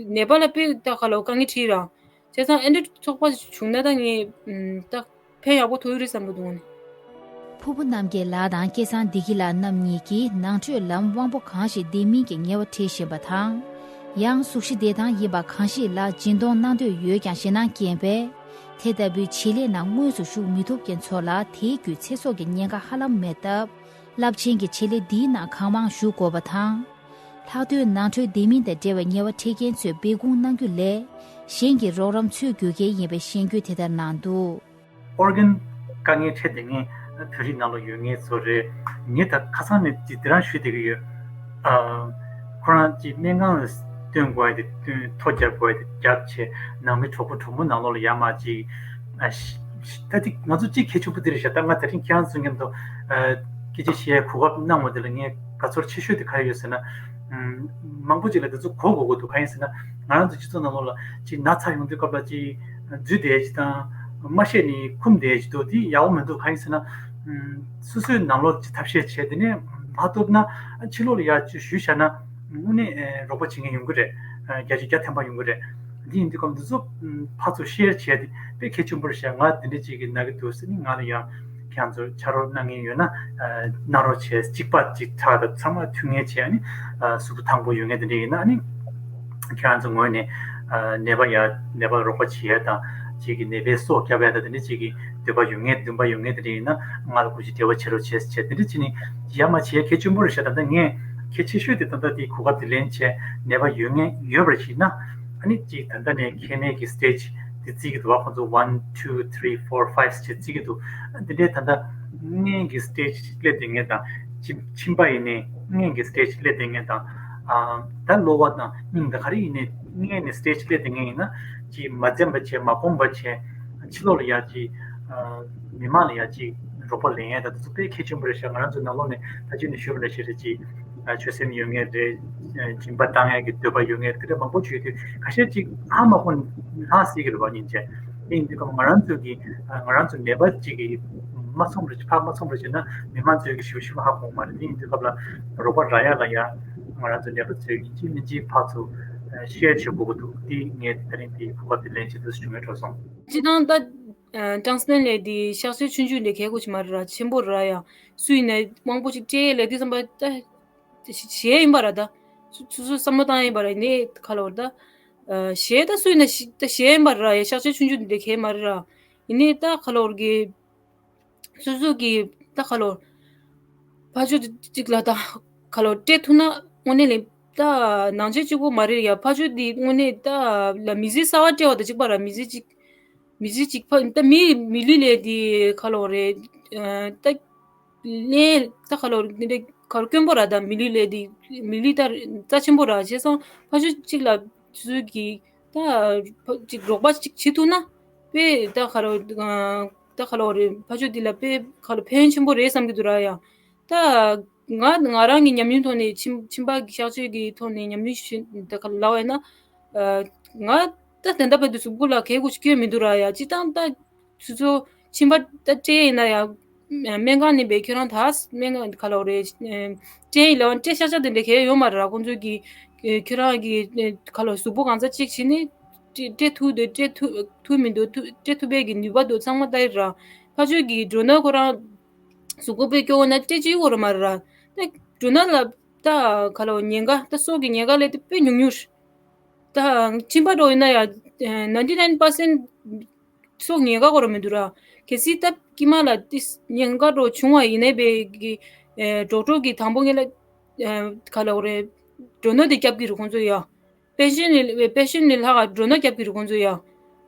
ནད་པ་ལ་དཔེ་ད་ཁ་ལོ་དཀའ་ངལ་འཕྲད་ར། བྱས་ཙང་ཨེ་འདྲ་ཚོགས་པ་བྱུང་ན་ད་ངས་ད་ཕན་ཡག་པོ་ཐོགས་ཡོད་རེད་བསམ་གྱི་འདུག་ནི། ཕུར་བུ་རྣམ་རྒྱལ་ལགས་དང་སྐལ་བཟང་བདེ་སྐྱིད་ལགས་རྣམ་གཉིས་ཀྱིས་ནང་ཁྲོད་ལམ་དབང་པོ་གང་ཞིག་བདེ་མིན་གྱི་ངལ་བ་འཕྲད་བཞིན་པ་དང་། ཡང་གཟུགས་གཞི་བདེ་ཐང་ཡིན་པ་གང་ཞིག་ལ་སྦྱིན་གཏོང་གནང་འདོད་ཡོད་ཀྱང་ཞེད་སྣང་སྐྱེས་པས། དེ་ལྟ་བུའི་བྱེད་ལས་ནང་དངོས་སུ་ཞུགས་མི་ཐུབ་མཁན་ཚོ་ལ་དེའི་བརྒྱུད་ཚེ་སྲོག་གི་ཉེན་ཁ་ཧ་ལམ་མེད་སྟབས། རླབས་ཆེན་གྱི་བྱེད་ལས་འདིའི་ནང་གང་མང་ཞུགས་དགོས་པ་དང་། ལྷག་དོན་ནང་ཁྲོལ་བདེ་མིན་དང་འབྲེལ་བའི་ངལ་བ་འཕྲད་མཁན་ཚོས་འབད་འབུངས་གནང་རྒྱུ་ལས། གཞན་གྱི་རོགས་རམ་འཚོལ་དགོས་གལ་ཡིན་པའི་ཞེན་སྐུལ་དེ་ལྟར་གནང་འདུག། ཨོར་གན་དཀའ་ངལ་འཕྲད་བསྡད་མཁན་བོད་རིགས་ནང་ལ་ཡོད་མཁན་ཚོ་རེད། ངས་ད་ཁ་སང་ནས་འདི་འདི་རང་ཞུས་བསྡད་ཀྱི་ཡོད། ཨ། ཁོ་རང་ཅིག་སྨན་ཁང་ལ་སྟོན་དགོས་ཡ་དེ་སྟོན། ཐོ་རྒྱབ་དགོས་ཡ་དེ་རྒྱབ་བྱས། ནང་མི་གྲོགས་པོ་གྲོགས་མོ་ནང་ལོགས་ལ་ཡར་མར་ཅིག་ཨ། ཤ་ཤ་ད་ཅིག་ང་ཚོ་གཅིག་གལ་ཆེན་པོ་དེ་རེད་ཤག། ད་ང་དེ་རིང་ཁྱེད་རང་ཚོ་མཉམ་དུ་ཨ། སྐད་ཆ་བཤད་གོ་སྐབས་གནང་བ་དེ་ལ་ངས་དགའ་ཚོར་ཆེ་ཤོས་དེ་ག་རེ་ཡོད་ཟེར་ན། ཨམ། མང་པོ་ཅིག་ལ་དེ་ཚོ་གོ་དགོས་ཀྱི་འདུག། གང་ཡིན་ཟེར་ན། ང་རང་ཚོ་སྤྱི་ཚོགས་ནང་ལོགས་ལ་ཅིག་ན་ཚ་ཡོང་དུས་སྐབས་ལ་ཅིག་འཛུལ་བསྡད་ཅིག་དང་། མ་བཤད་ནས་འཁུམས་བསྡད་ཅིག་འདུག། དེ་ཡག་པོ་མི་འདུག། གང་ཡིན་ཟེར་ན། ཨམ། སོ་སོའི་ནང་ལོགས་ཅིག་ཐབས་ཤེས་བྱས། དེ་ནས་མ་ཐུབ་ན་ཕྱི་ལོགས་ལ་ཡར་ཅིག་ཞུས་བཞག་ན་དངོས་གནས་རོགས་པ་བྱེད་མཁན་ཡོང་གི་རེད། བརྒྱ་ཆ་བརྒྱ་ཐམ་པ་ཡོང་གི་རེད། འདི་ཡིན་དུས་སྐབས་འདི་ཚོ་ཕར་ཚུར་ཤེར་བྱས་ཏེ་དཔེ་གལ་ཆེན་པོ་རེད་ཤག། ང་འདི་འདྲ་ཅིག་གི་ན་གི་འདུག་ཟེར་ནས་ང་ལ་ཡང་ཁྱེད་རང་ཚོ་ཕྱག་རོགས་གནང་མཁན་ཡོད་ན་གནང་རོགས་བྱས། གཅིག་པ་གཅིག་ཕྲག་དང་ཚང་མ་མཐུན་ངེས་བྱས་ནས་གཟུགས་པོ་ཐང་པོ་ཡོད་མཁན་དེ་འདྲ་ཡིན་ན། ཨ་ནི་ཁྱེད་རང་ཚོ་ངོས་ནས་ནད་པ་ཡ་ནད་པ་རོགས་པ་བྱེད་ཡ་དང་། གཅིག་གི་ནད་པའི་སྲོག་སྐྱོབ་ཡ་དང་། དེ་འདྲ་ཅིག་གི་འདོད་པ་ཡོད་མཁན་འདུན་པ་ཡོད་མཁན་དེ་འདྲ་ཡིན་ན་ང་ལ་སྐུ་མཁྱེན་འབྲེལ་བ་བྱེད་རོགས་བྱས་བྱས། དེ་འདྲ་བྱས་ནས་ཡར་མར་བྱེད་ཡ་གལ་ཆེན་པོ་རེད་ཤག། ད་ལྟ་ངས་གལ་ཆེ་ཤོས་དེ་ད་ལྟ་དེ་གོ་སྐབས་དེ་ལེན་བྱས། ནད་པ་ཡོད་མཁན་ཡོད་པར་གཟིགས་ན། ཨ་ནི་གཅིག་ད་ལྟ་ནས་མཁལ་ནད་ཀྱི་སི་ཊེ་ཇི་དེ་བརྩི་གི་འདུག་བ། ཁོང་ཚོ་one two three four five ཞེས་བརྩི་གི་འདུག། འདི་འདྲའི་ད་ལྟ་སྔོན་གྱི་སི་ཊེ་ཇི་སླེབས་བསྡད་མཁན་དང་། གཅིན་གཅིན་པ་ཡིན་ནའི་སྔོན་གྱི་སི་ཊེ་ཇི་སླེབས་བསྡད་མཁན་དང་། ཨ། ད་གློ་བ་དང་སྙིང་དང་ག་རེ་ཡིན་ནའི་སྔོན་ནས་སི་ཊེ་ཇི་སླེབས་བསྡད་མཁན་ཡིན་ན། ཅིག་མ་འཛེམ་པ་བྱས། མ་སྤོང་བ་བྱས། ཕྱི་ལོགས་ལ་ཡ་ཅིག། ཨ། མི་མང་ལ་ཡ་ཅིག་རོགས་པ་ལེན་ཡ་ད་དེ་ཚོ་དཔེ་གལ་ཆེན་པོ་རེད་ཤག། ང་རང་ཚོའི་ནང་ལོགས་ནས་ད་ཅི་ནས་ཞུས་པ་ནང་བཞིན་རེད། ཅིག་ཨ། ཆོད་སེམས་ཡོད་མཁན་རེད། སྦྱིན་པ་བཏང་ཡ་གི་འདོད་པ་ཡོད་མཁན་དེ་འདྲ་མང་པོ་ཅིག་ཡོད་དུས། ཁ་ཤས་ཅིག་ཧ་མ་གོ་ན་ཧ་ཟེར་གི་རེད་བ། སྙིང་རྗེ། དེ་ཡིན་དུས་སྐབས་ང་རང་ཚོ་གི། ཨ། ང་རང་ཚོ་ནད་པ་ཅིག་གི་མ་ཚོམས་རེ་ཕར་མ་ཚོམས་རེ་བྱས་ན་མི་མང་ཚོས་གི་ཞིབ་ཞིབ་ཧ་གོ་མ་རེད། དེ་ཡིན་དུས་སྐབས་ལ་རོགས་པ་རག་ཡ་ལ་ཡ་ང་རང་ཚོ་ནད་པ་ཚོས་གི་གཅིག་མིན་གཅིག་ཕར་ཚུར་ཤེར་བྱེད་དགོས་ཀྱི་འདུག། དེ་ངས་དེ་རིང་དེ་གོ་སྐབས་དེ་ལེན་བྱས་དུས་བྱུང་བའི་འགྲོ་སོང་། སྤྱིར་བཏང་ད་ཨ། ཊེན་སི་པེན་ལས་དེ་གཤག་བཅོས་ཆུང་ཆུང་ལས་གལ་དགོས་ཀྱི་མ་རེད་ར། ཆེན་པོ་རེད་ར། ཡ་སུ་ཡིན་ནའི་མང་པོ་ཞིག་སྤྲད་ལས་དུས་ཙམ་པ་ད་ཞེ་ཡིན་པ་ར། ད་སུ་སུ་སུ་བསམ་བློ་བཏང་ཡིན་པ་ར། ཡིན་ནའི་ག་ལབ་ར། ད་ཞེ་ད་སུ་ཡིན་ན་ཞེ་ད་ཞེ་ཡིན་པ་ར། ཡ་གཤག་བཅོས་ཆུང་ཆུང་དེ་གལ་མ་རེད་ར། ཡིན་ནའི་ད་ག་ལབ་གི་སོ་སོ་གི་ད་ག་ལོ། ཕར་ཕྱོགས་དེ་གཅིག་ལ་ད་ག་ལོ་སྤྲད་ཐུབ་ན་དངོས་གནས་ལས་ད་ནང་ཆོས་གཅིག་པོ་མ་རེད་ཡ། ཕར་ཕྱོགས་དེ་དངོས་གནས་ད་ལ་མི་ཚེ་གསར་པ་སྤྲད་པ་དང་གཅིག་པ་ར། མི་ཚེ་གཅིག་མི་ཚེ་གཅིག་ཕ་ད་མི་མི་ལུས་ལས་དེ་ག་ལོ་རེད། ད་ལས་ད་ག་ལོ་རེད། དེ་འདྲ་ག་ལོ་དཀོན་པོ་ར། ད་མི་ལུས་ལས་དེ་མི་ལུས་ད་རྩ་ཆེན་པོ་ར། བྱས་ཙང་ཕར་ཕྱོགས་གཅིག་ལ་སོ་སོ་གི་ད་ཕ་ཅིག་རོགས་པ་ཅིག་བྱེད་ཐུབ་ན་དཔེ་ད་ག་རེ་ད་ག་ལོ་རེད། ཕ་ཕྱོགས་འདི་ལ་དཔེ་ག་ལོ་ཕན་ཆེན་པོ་རེད་བསམ་གྱི་འདུག་ར་ཡ། ད་ང་ང་རང་གི་ཉམས་མྱོང་ཐོག་ནས་མཆིན་མཆིན་པ་གི་གཤག་བཅོས་ཀྱི་ཐོག་ནས་ཉམས་མྱོང་ཞིག་ད་ག་ལབ་པ་ཡིན་ན། ང་ད་དེ་འདྲ་བར་དུ་གཟུགས་པོ་ལ་གལ་དགོས་ཤིག་སྐྱོན་མི་འདུག་ར་ཡ། སྤྱིར་བཏང་ད་སོ་སོ་མཆིན་པ་ད་སྤྲད་ཡིན་ན་ཡང་སྨན་ཁང་ནས་བས་ཁྱོད་རང་ད་སྨན་ཁང་ག་ལོ་རེད། སྤྲད་ཡིན་ལབ་སྤྲད་ཤག་ཤག་དེ་འདྲ་གལ་ཡོད་མ་རེད་ར། ཁོང་ཚོ་གིས་ཁྱོད་རང་གི་ག་ལོ་གཟུགས་པོ་གང་ཚ་གཅིག་བྱས་ནས་སྤྲད་སྤྲད་ཐུབ་འདུག། སྤྲད་ཐུབ་ཐུབ་མི་འདུག། ཐུབ་སྤྲད་ཐུབ་པའི་གི་ནུས་པ་འདུག། ཚང་མ་ལྟ་ཡི་ར། ཕར་ཕྱོགས་ཀྱི་འགྲོ་ན་ཁོ་རང་གཟུགས་པོ་དཔེ་སྐྱོ་བོ་ན་སྤྲད་ཅི་ཡོད་ར་མ་རེད་ར། ད་འགྲོ་ན་ལ་ད་ག་ལོ་ཉེན་ཁ་ད་སྲོག་གི་ཉེན་ཁ་ལས་དེ་དཔེ་ཉུང་ཉུང་རེད། ད་མཆིན་པ་འདྲ་ཡིན་ན་ཡང་ninety nine percent སྲོག་ཉེན་ཁ་གོ་ར་མི་འདུག་ར། གལ་སྲིད་ད་དཀྱིལ་མ་ལ་ཏིས་ཉེན་ཁ་འདྲ་བྱུང་བ་ཡིན་ནའི་བས་གི་ཌོག་ཊར་གི་དང་པོ་ངེད་ལ་ག་ལབ་རེད། སྒྲོ་ནག་དེ་རྒྱབ་ཀྱི་རེད་ཁོང་ཚོ་ཡ། པེ་ཤེན་ནི་པེ་ཤེན་ནི་ལྷག་ག་སྒྲོ་ནག་རྒྱབ་ཀྱི་རེད་ཁོང་ཚོ་ཡ།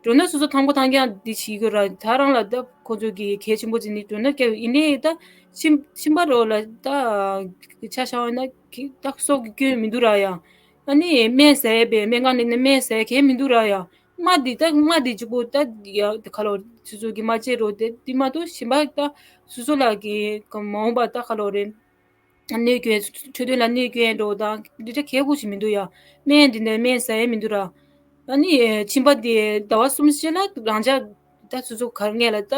སྒྲོ་ནག་སོ་སོ་ཐང་པོ་ཐང་རྐྱང་འདི་བྱེད་དགོས་ར། ད་རང་ལ་ད་ཁོ་ཚོ་གི་གལ་ཆེན་པོ་ཅིག་ནི་སྒྲོ་ནག་བཀལ་ཡིན་ནའི་ད་མཆིན་མཆིན་པ་རོ་ལ་ད་ཆ་བཞག་ན་གི་ད་སོ་གི་སྐྱོན་མི་འདུག་ར་ཡ། ཨ་ནི་སྨན་ཟས་པའི་སྨན་ཁང་ནས་ནི་སྨན་ཟས་གལ་མི་འདུག་ར་ཡ། རྨ་འདི་ད་རྨ་འདི་གཅིག་པོ་ད་ཡ་ད་ཁ་ལོ་སོ་སོ་གི་རྨ་བཅད་རོ་དེ་འདི་མ་གཏོགས་གཞན་པ་ད་སོ་སོ་ལ་གི་མ་འོངས་པ་ད་ཁ་ལོ་རེད། གནོད་སྐྱོན་འཕྲོད་བསྟེན་ལ་གནོད་སྐྱོན་འགྲོ་དང་འདི་འདྲ་གལ་དགོས་ཞིག་མི་འདུག་ཡ། སྨན་འདི་ནས་སྨན་ཟ་ཡས་མི་འདུག་ར། ཨ་ནི་མཆིན་པ་འདི་ཟླ་བ་གསུམ་ཕྱིན་ན་རང་ཅག་ད་སོ་སོ་གར་ངེས་ལ་ད་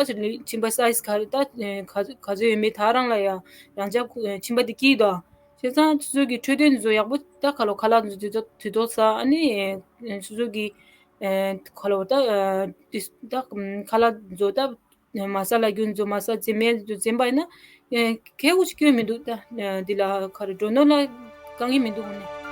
མཆིན་པ་སའི་ཛི་ག་རེ་ད་ག་ག་ཚོད་ཡོད་མེད་ད་རང་ལ་ཡ་རང་ཅག་མཆིན་པ་འདི་སྐྱིད་དོ། བྱས་ཙང་སོ་སོ་གི་འཕྲོད་བསྟེན་འདི་ཚོ་ཡག་པོ་ད་ཁ་ལོ་ཁ་ལག་འདི་ཚོ་དུས་ཐོག་ཟ། ཨ་ནི་སོ་སོ་གི་ཁ་ལོ་ད་ད་ཁ་ལག་འདི་ཚོ་ད། མ་ས་ལ་རྒྱུན་ཚོ་མ་ས་འཛེམ་མེད་འཛེམ་པ་ཡིན་ན་གལ་དགོས་ཞིག་སྐྱོན་མི་འདུག་ད། འདི་ལ་ཁ་རེ་སྒྲོ་ནག་ལ་དཀའ་ངལ་མི་འདུག་ནས།